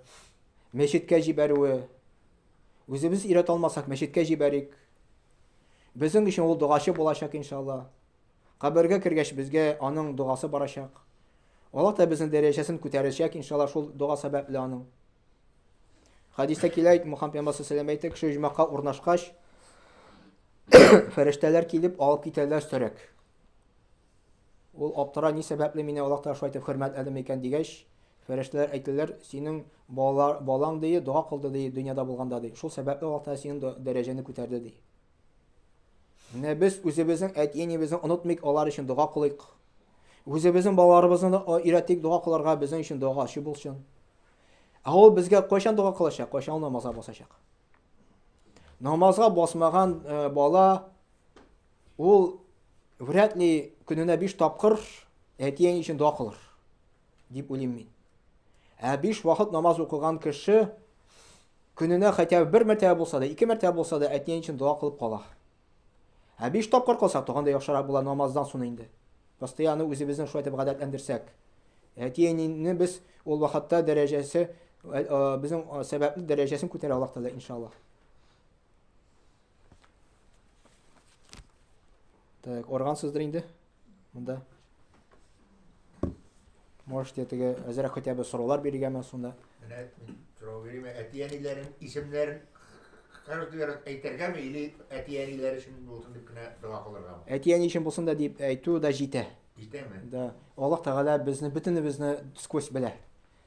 мәчеткә җибәрүе. Үзебез өйрәтә алмасак, мәчеткә җибәрик. Безнең өчен ул догачы булачак, иншалла. Кабергә кергәч, безгә аның догасы барачак. Аллаһ та безнең дәрәҗәсен күтәрәчәк, иншалла, шул дога сәбәпле аның. Хәдистә килә, Мухаммад пәйгамбәр саллаллаху алейһи әйтте, кеше оҗмахка урнашкач, фәрештәләр килеп алып китәләр сөрәк. Ул аптыра, ни сәбәпле мине Аллаһ Тәгалә шулай итеп хөрмәтләде микән дигәч, фәрештәләр әйтәләр, синең балалар, балаң ди, дога кылды ди, дөньяда булганда ди. Шул сәбәпле Аллаһ Тәгалә синең дәрәҗәне күтәрде ди. Менә без үзебезнең әти-әниебезне онытмыйк, алар өчен дога кылыйк. Үзебезнең балаларыбызны да өйрәтик дога кылырга, безнең өчен догачы булсын. Ә ул безгә кайчан дога кылачак? Кайчан ул намазга басачак? Намазга басмаган э, бала ул вряд ли көненә 5 тапкыр әти-әни өчен дога кылыр дип уйлыйм мин. Ә 5 вакыт намаз укыган кеше Көненә хотя бы бер мәртәбә булса да, ике мәртәбә булса да әтиәни өчен дога кылып кала. Ә биш тапкыр кылсак, тагын да яхшырак була намаздан соң инде. Постоянно үзебезне шулай итеп гадәтләндерсәк. Әти-әнине без ул вакытта дәрәҗәсе э, э, безнең э, сәбәпле дәрәҗәсен күтәрә Аллаһ Тәгалә иншаллаһ. Так, органсыздыр инде. Монда. Может, я теге әзрәк хотя бы сораулар бирергәме шунда. Менә мин сорау бирим, әти-әниләрен исемнәрен каждый раз әйтергәме или әти-әниләр өчен булсын дип кенә дога кылыргамы? Әти-әни өчен булсын да дип әйтү дә җитә. Җитәме? Да. Аллаһ Тәгалә безне бөтенебезне сквозь белә.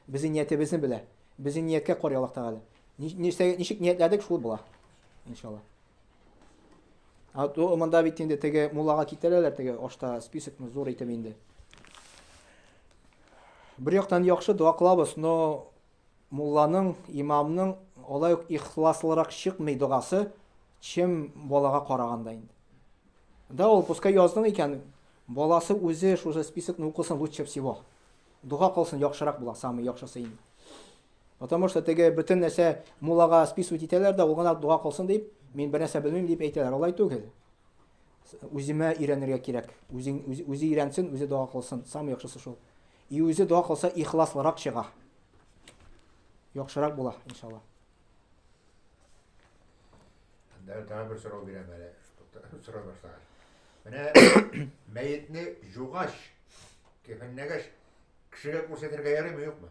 Безнең ниятебезне белә. Безнең нияткә карый Аллаһ Тәгалә. Ничек ниятләдек, шул була. Иншалла. А то монда бит инде теге муллага китерәләр теге ашта списокны зур итеп инде. Бер яктан яхшы дога кылабыз, но мулланың, имамның алай ук ихласлырак чыкмый догасы, чем балага караганда инде. Да, ул пускай яздың икән, баласы үзе шушы списокны укысын лучше всего. Дога кылсын яхшырак була, самый яхшысы инде. Потому что теге бөтен нәрсә муллага списывать итәләр дә, ул гына дога кылсын дип, мин бер нәрсә белмим дип әйтәләр. Алай түгел. Үземә өйрәнергә кирәк. Үзең үзе, үзе өйрәнсен, үзе дога кылсын. Самый яхшысы шул. И үзе дога кылса ихласлырак чыга. Яхшырак була, иншалла. Анда тагы бер сорау бирәм әле. Сорау башлагач. Менә мәетне жугач, кефенләгәч, кешегә күрсәтергә ярыймы, юкмы?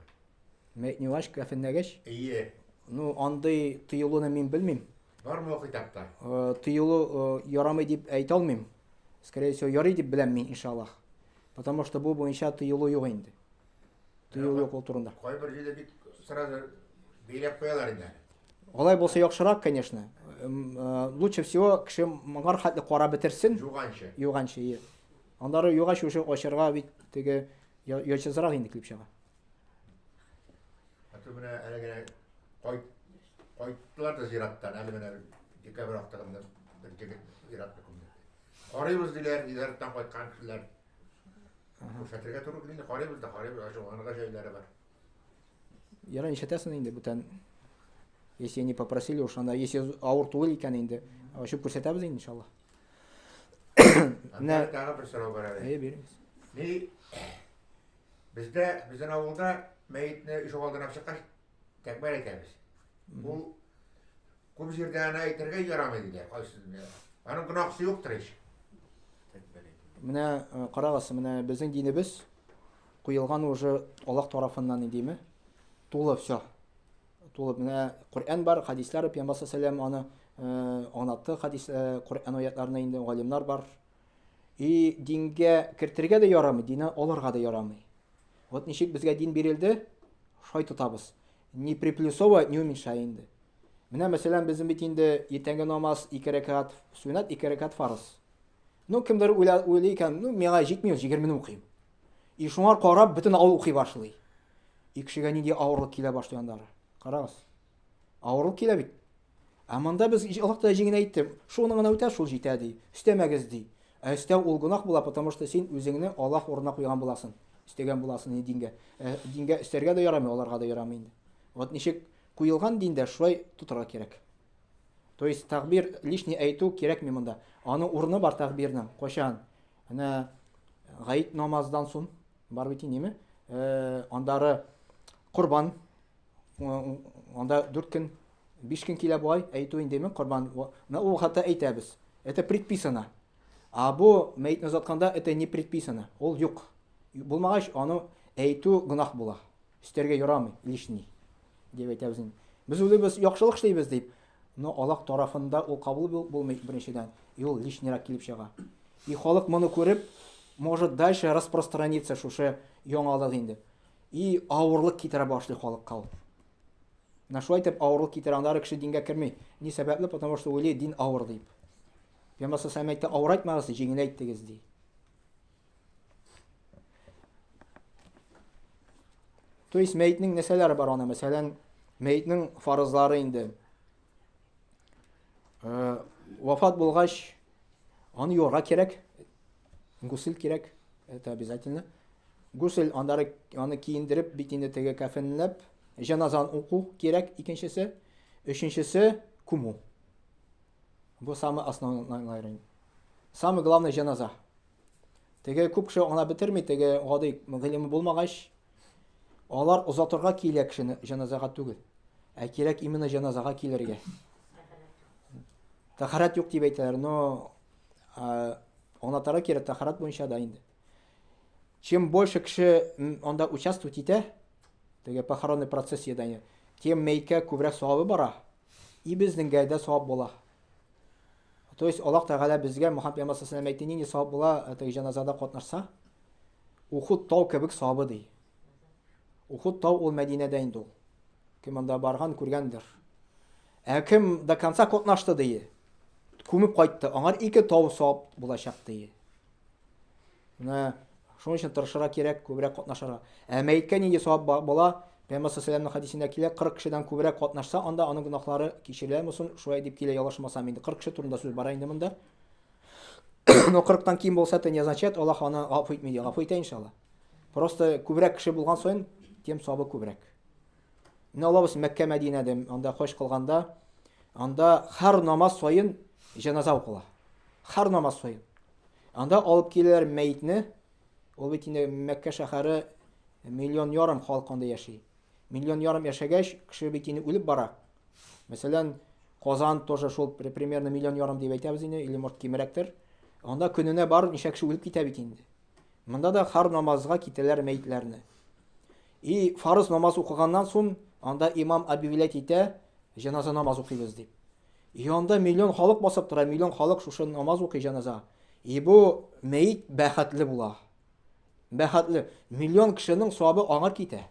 Мәетне югач, кәфенләгәч? Әйе. Ну, андый тыелуны мин белмим. Бармы ул китапта? Тыелу ярамый дип әйтә алмыйм. Скорее всего, ярый дип беләм мин, иншаллаһ. Потому что бу буенча тыелу юк инде. Тыелу юк ул турында. Кайбер җирдә бик сразу бәйләп куялар инде. Алай булса яхшырак, конечно. Лучше всего кеше моңар хәтле карап бетерсен. Юганчы. Юганчы, ие. Аннары югач уже ачарга бит теге ячызрак инде килеп чыга. Ә то менә әле генә кайт, кайттылар да зираттан, әле менә декабрь ахырында бер җегет зиратта күмде. Карыйбыз диләр, зираттан кайткан кешеләр. Күрсәтергә туры килде, карыйбыз да карыйбыз, ачуланырга җайлары бар. Ярар, ишетәсең инде бүтән. Если не попросили уж анда, если авыр түгел икән инде, ачып күрсәтәбез инде, иншалла. Менә тагы бер сорау бар әле. Әйе, бирегез. Ни Бездә, безнең авылда мәетне ишегалдына чыккач, тәкбир әйтәбез. Ул күп җирдә аны әйтергә ярамый диләр. Кайсы Аның гөнаһысы юктыр ич. Менә э, карагыз, менә безнең динебез куелган уже Аллаһ тарафыннан дидеме? Тулы все. Тулы менә Коръән бар, хадисләр, Пәйгамбәр саллаллаху аны э, аңлатты хадис э, Коръән аятларны инде галимнар бар. И дингә кертергә дә ярамый, диннән алырга да ярамый. Вот ничек безгә дин бирелде, шулай тотабыз. Не приплюсовывать, не уменьшая инде. Менә мәсәлән, безнең бит инде иртәнге намаз ике рәкәгать сөннәт, ике рәкәгать фарыз. Ну, кемдер уйлый икән, ну, миңа җитми, 20 укыйм. И шуңар карап бөтен авыл укый башлый. И кешегә нинди авырлык килә башлый аннары. Карагыз. Авырлык килә бит. Ә монда без Аллаһ Тәгалә җиңел әйтте, шуны гына үтә, шул җитә ди. Өстәмәгез ди. Ә өстәү ул гөнаһ була, потому что син үзеңне Аллаһ урынына куйган буласың. Өстәгән буласың инде дингә. Ә дингә өстәргә дә ярамый, аларга да ярамый инде. Вот ничек куелган диндә, шулай тотарга кирәк. То есть тәкбир лишний әйтү кирәкми монда. Аның урыны бар тәкбирнең. Кайчан? Әнә гаит намаздан соң бар бит инде, э, андары корбан анда 4 көн, 5 көн килә бугай, әйтү инде мен корбан. Менә ул хәтта әйтәбез. Это предписано. А бу мәетне озатканда это не предписано. Ул юк. Булмагач, аны әйтү гөнаһ була. Өстәргә ярамый, лишний. Дип әйтәбез инде. Без уйлыйбыз, яхшылык эшлибез дип. Но Аллаһ тарафында ул кабул булмый беренчедән. И ул лишнийрак килеп чыга. И халык моны күреп, может дальше распространиться шушы яңалык инде. И авырлык китерә башлый халыкка ул. Менә шулай итеп авырлык китерә, аннары кеше дингә керми. Ни сәбәпле? Потому что уйлый, дин авыр дип. Пәйгамбәр саллаллаху әйтте, авырайтмагыз, җиңеләйттегез ди. То есть мәетнең нәрсәләре бар аны? Мәсәлән, мәетнең фарызлары инде. Э, вафат булгач, аны юарга кирәк. Гусел кирәк, это обязательно. Гусел аннары аны киендереп, бит инде теге кәфенләп, җеназан уку кирәк, икенчесе. Өченчесе күмү. Бу самый основной. Самый главный җеназа. Теге күп кеше аңлап бетерми, теге гади гыйлеме булмагач, алар озатырга килә кешене җеназага түгел. Ә кирәк именно җеназага килергә. Тәһарәт юк дип әйтәләр, но аңлатырга кирәк тәһарәт буенча да инде. Чем больше кеше анда участвовать итә, теге похоронный процессиядә, тем мәеткә күбрәк савабы бара. И безнеңгә дә савап була. То есть Аллаһ Тәгалә безгә Мухаммад пәйгамбәр саллаллаху әйтте, нинди савап була, э, теге җеназада катнашса? Ухуд тау кебек савабы ди. Ухуд тау ул Мәдинәдә инде ул. Кем анда барган, күргәндер. Ә кем до конца катнашты ди. Күмеп кайтты, аңар ике тау савап булачак ди. Менә шуның өчен тырышырга кирәк, күбрәк катнашырга. Ә мәеткә нинди савап була? Пәйгамбәр саллаллаху алейһи хәдисендә килә, 40 кешедән күбрәк катнашса, анда аның гөнаһлары кичерелә мөсын, шулай дип килә, ялгышмасам инде. 40 кеше турында сүз бара инде монда. Но 40-тан ким булса, это не означает, Аллаһ аны гафу итми, гафу итә иншалла. Просто күбрәк кеше булган саен, тем савабы күбрәк. Менә алабыз Мәккә, Мәдинәдә, анда хаҗ кылганда, анда һәр намаз саен җеназа укыла. Һәр намаз саен. Анда алып киләләр мәетне. Ул бит инде Мәккә шәһәре миллион ярым халык анда яши. Миллион ярым яшәгәч, кеше бит инде үлеп бара. Мәсәлән, Казан тоже шул примерно миллион ярым дип әйтәбез инде, или может кимрәктер. Анда көненә бар ничә кеше үлеп китә бит инде. Монда да һәр намазга китәләр мәетләрне. И фарыз намаз укыганнан соң анда имам объявлять итә, җеназа намаз укыйбыз дип. И анда миллион халык басып тора, миллион халык шушы намаз укый җеназа. И бу мәет бәхетле була. Бәхетле. Миллион кешенең савабы аңа китә.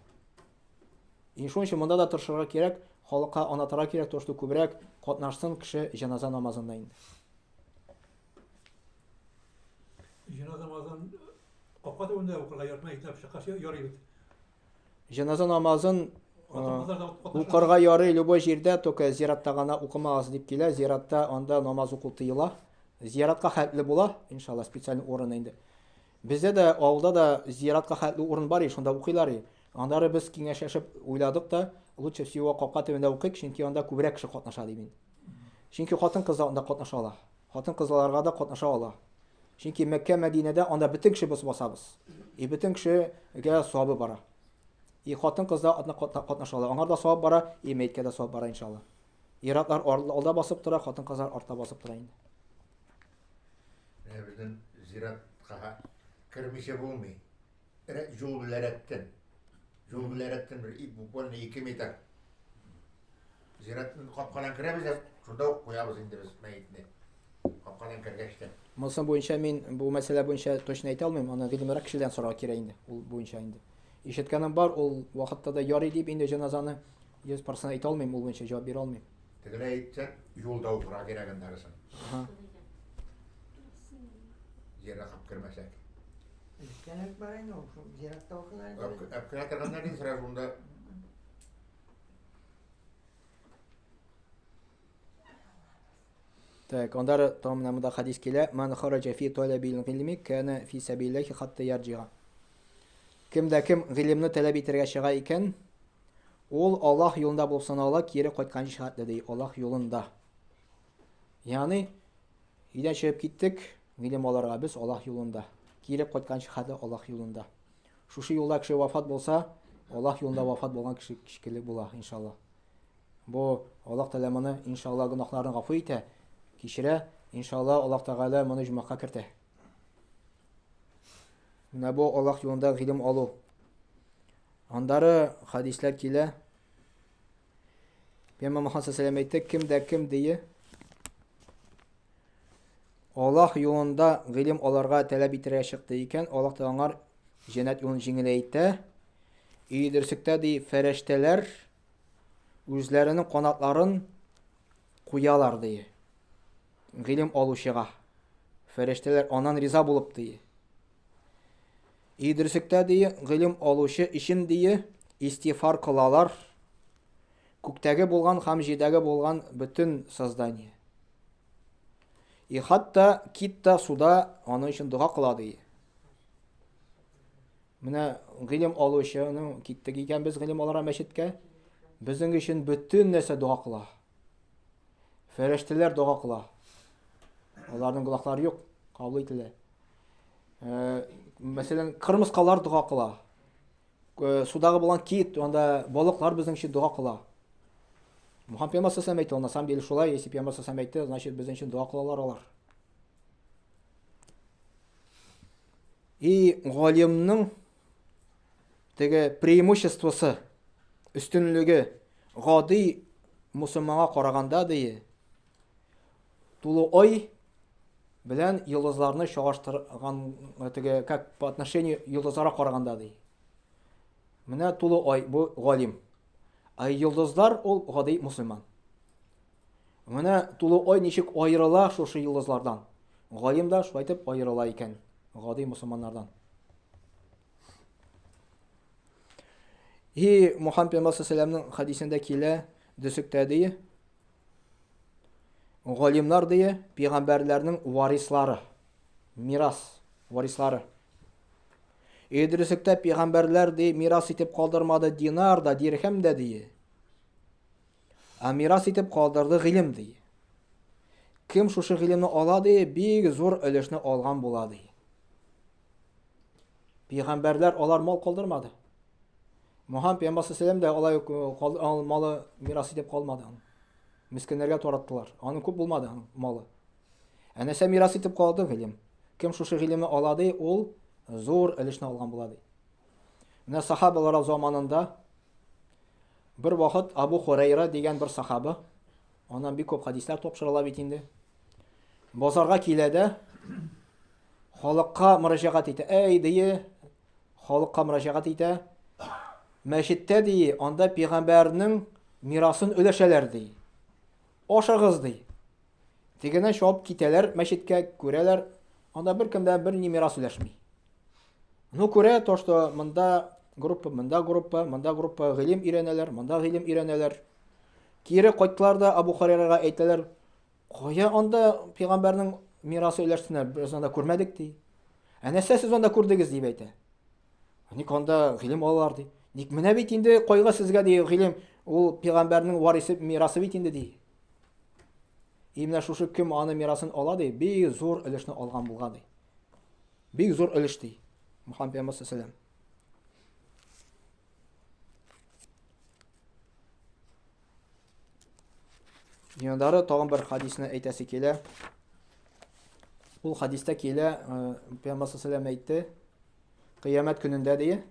И шуның өчен монда да тырышырга кирәк, халыкка аңлатырга кирәк, то, что күбрәк катнашсын кеше җеназа намазында инде. Җеназа намазын капка төбендә укырга яратмай итеп чыккач ярый бит. Җеназа намазын укырга ярый любой җирдә, только зиратта гына укымагыз дип килә. Зиратта анда намаз уку тыела. Зиратка хәтле була, иншалла, специальный урын инде. Бездә дә авылда да зиратка хәтле урын бар, шунда укыйлар. Аннары без киңәшләшеп уйладык та, лучше всего капка төбендә укыйк, чөнки анда күбрәк кеше катнаша дип инде. Чөнки хатын-кыз да анда катнаша ала. Хатын-кызларга да катнаша ала. Чөнки Мәккә, Мәдинәдә анда бөтен кеше без басабыз. И бөтен кешегә савабы бара. И хатын-кыз да анда катнаша ала. Аңар да савап бара, и мәеткә дә савап бара иншалла. Ир-атлар алда басып тора, хатын-кызлар артта басып тора инде. Менә безнең зиратка кермичә булмый. Юл белән рәттән. Юл белән рәттән бер буквально 2 метр. Зиратның капкадан керәбез дә, шунда ук куябыз инде без мәетне. Капкадан кергәч тә. Монысын буенча мин бу мәсьәлә буенча точно әйтә алмыйм, аны гыйлемрәк кешедән сорарга кирәк инде, ул буенча инде. Ишеткәнем бар, ул вакытта да ярый дип инде җеназаны 100% әйтә алмыйм, ул буенча җавап бирә алмыйм. Тегеләй әйтсәң, юлда укырга кирәк аннарысын. Зиратка кап кермәсәк. Электән бар инде ул, шул зиратта укыйлар инде. Әп керә торганнар ди, сразу унда. Так, аннары там менә монда хадис килә, ман хараҗа фи талабил гыйльми кана фи сабилиллахи хатта ярҗига. Кем дә кем гыйлемне таләп итәргә чыга икән, ул Аллаһ юлында булып санала, кире кайтканчы хәтле ди, Аллаһ юлында. Ягъни өйдән чыгып киттек, гыйлем алырга без Аллаһ юлында. Кире кайтканчы хәтле Аллаһ юлында. Шушы юлда кеше вафат булса, Аллаһ юлында вафат булган кеше шикелле була, иншаллаһ. Бу Аллаһ Тәгалә моны, иншалла, гөнаһларын гафу итә, кичерә, иншалла, Аллаһ Тәгалә моны җомахка кертә. Менә бу Аллаһ юлында гыйлем алу. Андары хадисләр килә. Пәйгамбәр Мөхәммәд саллаллаху әйтте, кем дә кем дие Аллаһ юлында гыйлем аларга таләп итәргә чыкты икән, Аллаһ Тәгалә аңар җәннәт юлын җиңеләйтә. И дөреслектә ди, фәрештәләр үзләренең канатларын куялар ди. Гыйлем алучыга. Фәрештәләр аннан риза булып ди. И дөреслектә ди, гыйлем алучы өчен ди, истифар кылалар. Күктәге булган һәм җирдәге булган бөтен создание. И хатта кит та суда аның өчен дога кыла ди. Менә гыйлем алучының киттек икән без гыйлем алырга мәчеткә, безнең өчен бөтен нәрсә дога кыла. Фәрештәләр дога кыла. Аларның гөнаһлары юк, кабул ителә. Э, мәсәлән, кырмыскалар дога кыла. Э, судагы булган кит, анда балыклар безнең өчен дога кыла. Мухаммед пәйгамбәр саллаллаху әйтте, на самом деле шулай, если пәйгамбәр саллаллаху әйтте, значит безнең өчен дога кылалар алар. И галимның теге преимуществосы, өстенлеге гади мусульманга караганда ди, тулы ай белән йолдызларны чагыштырган теге как по отношению йолдызларга караганда ди. Менә тулы ай бу галим. Ә йолдызлар ул гади мусульман. Менә тулы ай ничек аерыла шушы йолдызлардан. Галим да шулай итеп аерыла икән гади мусульманнардан. И Мухаммед пәйгамбәр саллаллаху хадисендә килә, дөсектә ди, Галимнар дие, пәйгамбәрләрнең варислары. Мирас, варислары. И дөреслектә пәйгамбәрләр ди мирас итеп калдырмады динар да, дирхәм дә дие. Ә мирас итеп калдырды гыйлем ди. Кем шушы гыйлемне ала ди, бик зур өлешне алган була ди. Пәйгамбәрләр алар мал калдырмады. Мөхәммәд пәйгамбәр саллаллаху дә алай ук малы мирас итеп калмады. Мискиннәргә тараттылар. Аның күп булмады аның малы. Ә нәрсә мирас итеп калды? Гыйлем. Кем шушы гыйлемне ала ди, ул зур өлешне алган була ди. Менә сахабалар заманында бер вакыт Абу Хурайра дигән бер сахаба, аннан бик күп хадисләр тапшырыла бит инде. Базарга килә дә халыкка мөрәҗәгать итә. Әй, дие, халыкка мөрәҗәгать итә. Мәчеттә ди, анда пәйгамбәрнең мирасын өләшәләр ди. Ашагыз ди. Тегеннән чабып китәләр мәчеткә, күрәләр, анда беркем дә берни мирас өләшми. Ну, күрә то, что монда группа, монда группа, монда группа гыйлем өйрәнәләр, монда гыйлем өйрәнәләр. Кире кайттылар да Абу Хурайрага әйтәләр, кая анда пәйгамбәрнең мирасы өләшсеннәр, без анда күрмәдек ди. Ә нәрсә сез анда күрдегез дип әйтә. Ник анда гыйлем алалар ди. Ник менә бит инде кайгы сезгә ди гыйлем, ул пәйгамбәрнең варисы мирасы бит инде ди. И менә шушы кем аны мирасын ала ди, бик зур өлешне алган булган ди. Бик зур өлеш ди. Мухаммед пәйгамбәр саллаллаху Динадары тагын бер хадисне әйтәсе килә. Ул хадистә килә, э, Пәйгамбәр саллаллаху әйтте, кыямәт көнендә ди,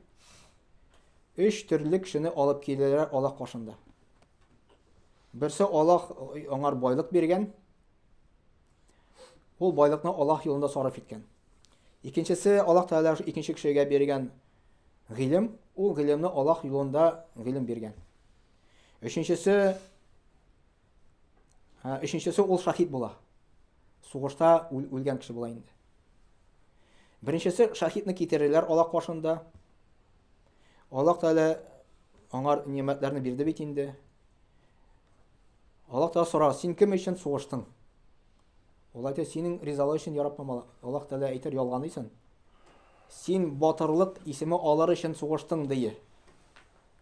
өч төрле кешене алып киләләр Аллаһ каршында. Берсе Аллаһ аңар байлык биргән. Ул байлыкны Аллаһ юлында сарыф иткән. Икенчесе Аллаһ Тәгалә икенче кешегә биргән гыйлем, ул гыйлемне Аллаһ юлында гыйлем биргән. Өченчесе өченчесе ул шахид була. Сугышта үлгән кеше була инде. Беренчесе шахидны китерәләр Аллаһ каршында. Аллаһ Тәгалә аңар нимәтләрне бирде бит инде. Аллаһ Тәгалә сорар, син кем өчен сугыштың? Ул әйтә, синең ризалык өчен, я Раббым, Аллаһ Тәгалә әйтер, ялганыйсың. Син батырлык исеме алыр өчен сугыштың, ди.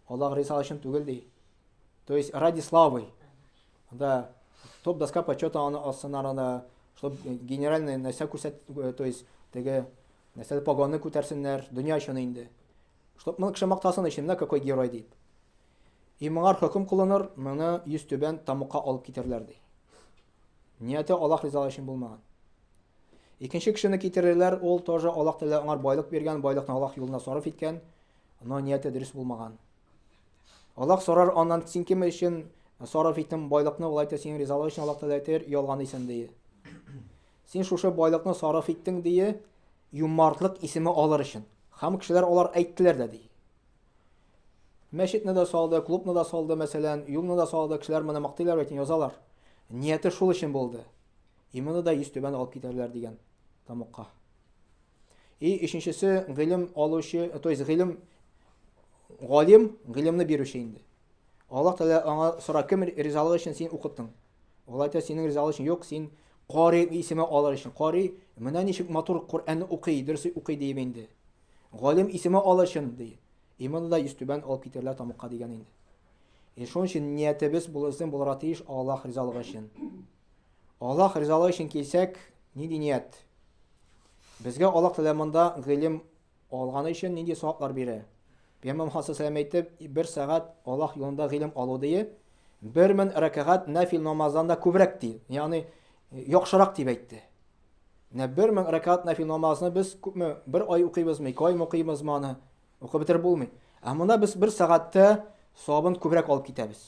Аллаһ ризалык өчен түгел, ди. То есть ради славы. Да, топ доска почета аны алсыннар аны, чтобы генеральный нәрсә күрсәт, то есть теге нәрсә погонны күтәрсеннәр, дөнья өчен инде. Чтоб моны кеше мактасын өчен, менә какой герой дип. И моңар хөкем кылыныр, моны йөз түбән тамукка алып китерләр ди. Нияте Аллаһ ризалыгы өчен булмаган. Икенче кешене китерерләр, ул тоже Аллаһ Тәгалә аңар байлык биргән, байлыкны Аллаһ юлына сарыф иткән, но нияте дөрес булмаган. Аллаһ сорар аннан, син кем өчен сарыф иттең байлыкны, ул әйтә, синең ризалык өчен Аллаһ Тәгалә әйтер, ялганыйсың ди. Син шушы байлыкны сарыф иттең ди, юмартлык исеме алыр өчен. Һәм кешеләр алар әйттеләр дә ди. Мәчетне дә салды, клубны да салды, мәсәлән, юлны да салды, кешеләр моны мактыйлар бит, язалар. Нияте шул өчен булды. И моны да йөз түбән алып китәрләр дигән тамукка. И өченчесе гыйлем алучы, то есть гыйлем галим, гыйлемне бирүче инде. Аллаһ Тәгалә аңа сора, кем ризалыгы өчен син укыттың? Ул әйтә, синең ризалыгы өчен юк, син кари исеме алыр өчен. Кари, менә ничек матур Коръәнне укый, дөрес укый диеп инде. Галим исеме алыр өчен ди. Иманы да йөзтүбән алып китерләр тамыкка дигән инде. И шуның өчен ниятебез булсын булырга тиеш Аллаһ ризалыгы өчен. Аллаһ ризалыгы өчен килсәк, нинди ният? Безгә Аллаһ Тәгалә монда гыйлем алганы өчен нинди саваплар бирә? Пәйгамбәр Мухаммад саллаллаху алейһи әйтте, бер сәгать Аллаһ юлында гыйлем алу дие, 1000 рәкәгать нәфил намаздан да күбрәк ди. Ягъни яхшырак дип әйтте. Менә 1000 рәкәгать нәфил намазны без күпме бер ай укыйбызмы, ике ай укыйбызмы аны? Укып бетереп булмый. Ә монда без бер сәгатьтә савабын күбрәк алып китәбез.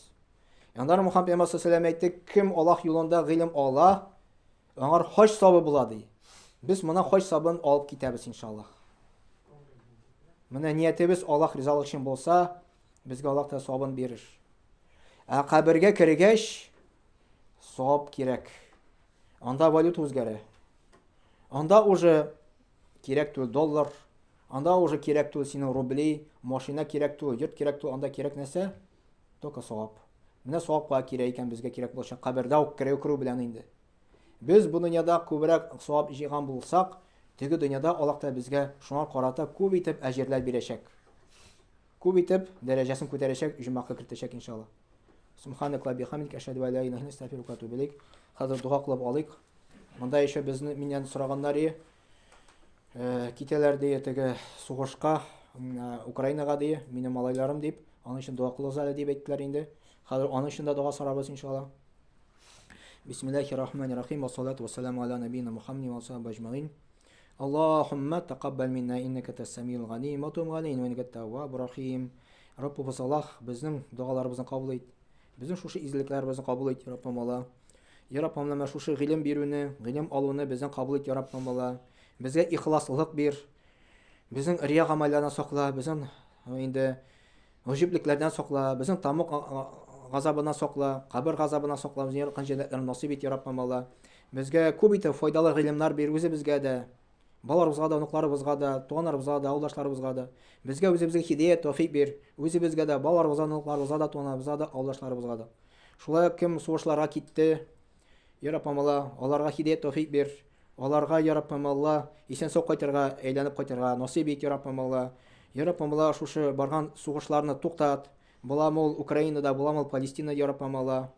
Аннары Мухаммад пәйгамбәр саллаллаху алейһи әйтте, кем Аллаһ юлында гыйлем ала, аңар хаҗ савабы була ди. Без моны хаҗ савабын алып китәбез иншаллаһ. Менә ниятебез Аллаһ ризалыгы өчен булса, безгә Аллаһ та савабын бирер. Ә кабергә кергәч, савап кирәк. Анда валюта үзгәрә. Анда уже кирәк түгел доллар, анда уже кирәк түгел синең рубли, машина кирәк түгел, йорт кирәк түгел, анда кирәк нәрсә? Только савап. Менә савап кая кирәк икән, безгә кирәк булачак кабердә үк керү керү белән инде. Без бу дөньяда күбрәк савап җыйган булсак, теге дөньяда Аллаһ та безгә шуңа карата күп итеп әҗерләр бирәчәк. Күп итеп дәрәҗәсен күтәрәчәк, җомакка кертәчәк иншалла. Субханак ва бихамдик ашһаду ан ла илаһа илля астагфирука ва атубу илейк. Хәзер дога кылып алыйк. Монда еще безне миннән сораганнар и э, китәләр ди теге сугышка э, Украинага ди, минем малайларым дип, аның өчен дога кылыгыз әле дип әйттеләр инде. Хәзер аның өчен дә дога сорабыз иншалла. Бисмиллахи рахмани рахим. Вассалату вассаламу аля набийна Мухаммадин ва саллаллаху аджмаин. Аллаһумма тақаббал минна иннәкә тәс-сәмиул галим ва туб галейна иннәкә тәввабур рахим. Раббыбыз Аллаһ, безнең догаларыбызны кабул ит. Безнең шушы изгелекләребезне кабул ит, я Раббым Аллаһ. Я Раббым, менә шушы гыйлем бирүне, гыйлем алуны бездән кабул ит, я Раббым Аллаһ. Безгә ихласлылык бир. Безнең рия гамәлләрдән сакла, безнең инде Гаҗиблекләрдән сакла, безнең тамук газабыннан сакла, кабер газабыннан сакла, безне яраткан җәннәтләрне насыйп ит, я Раббым Алла. Безгә күп итеп файдалы гыйлемнар бир, үзебезгә дә, балаларыбызга да, оныкларыбызга да, туганнарыбызга да, авылдашларыбызга да. Безгә үзебезгә һидәят, тәүфик бир, үзебезгә дә, балаларыбызга, оныкларыбызга да, туганнарыбызга да, авылдашларыбызга да. Шулай ук кем сугышларга китте, я Раббым Алла, аларга һидәят, тәүфик бир. Аларга, я Раббым Алла, исән-сау кайтырга, әйләнеп кайтырга насыйп ит, я Раббым Алла. Я Раббым Алла, шушы барган сугышларны туктат. Буламы ул Украинада, буламы ул Палестинада, я Раббым Алла.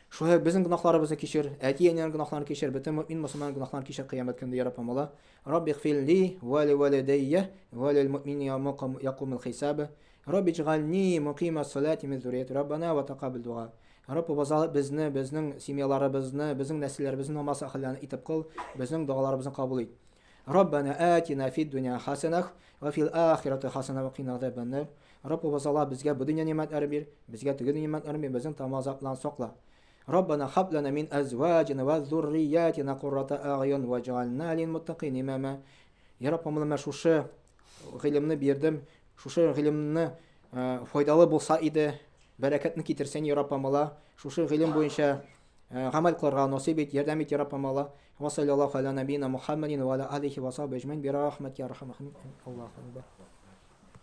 Шулай безнең гөнаһларыбызны кичер, әти-әниләрнең гөнаһларын кичер, бөтен мөэмин мөселманның гөнаһларын кичер кыямәт көнендә, я Раббым Алла. Рабби гфирли ва ли валидәйя ва лил муъминина яума якумул хисаб. Рабби иҗгальни мукима салати мин зуррияти Раббана ва тақаббал дуа. Раббыбыз безне, безнең семьяларыбызны, безнең нәселләребезне намаз әһелләреннән итеп кыл, безнең догаларыбызны кабул ит. Раббана атина фид дөнья хасанах ва фил ахирати хасана ва кина азабаннар. Раббыбыз Аллаһ безгә бу дөнья нимәтләре бир, безгә теге дөнья нимәтләрен бир, безнең тамак азаплардан сакла. Раббана хаб лана мин азваҗина ва зурриятина куррата агъюн ваҗ'альна лил муттакин имама. Я Раббым, менә шушы гыйлемне бирдем, шушы гыйлемне файдалы булса иде, Бәрәкәтне китерсен, я Раббым Алла. Шушы гыйлем буенча гамәл кылырга насыйп ит, ярдәм ит, я Раббым Алла. Ва саллаллаху аля набина Мухаммадин ва аля алихи ва сахбихи әҗмәин би рахмат я архамар рахимин. Аллаһу акбар.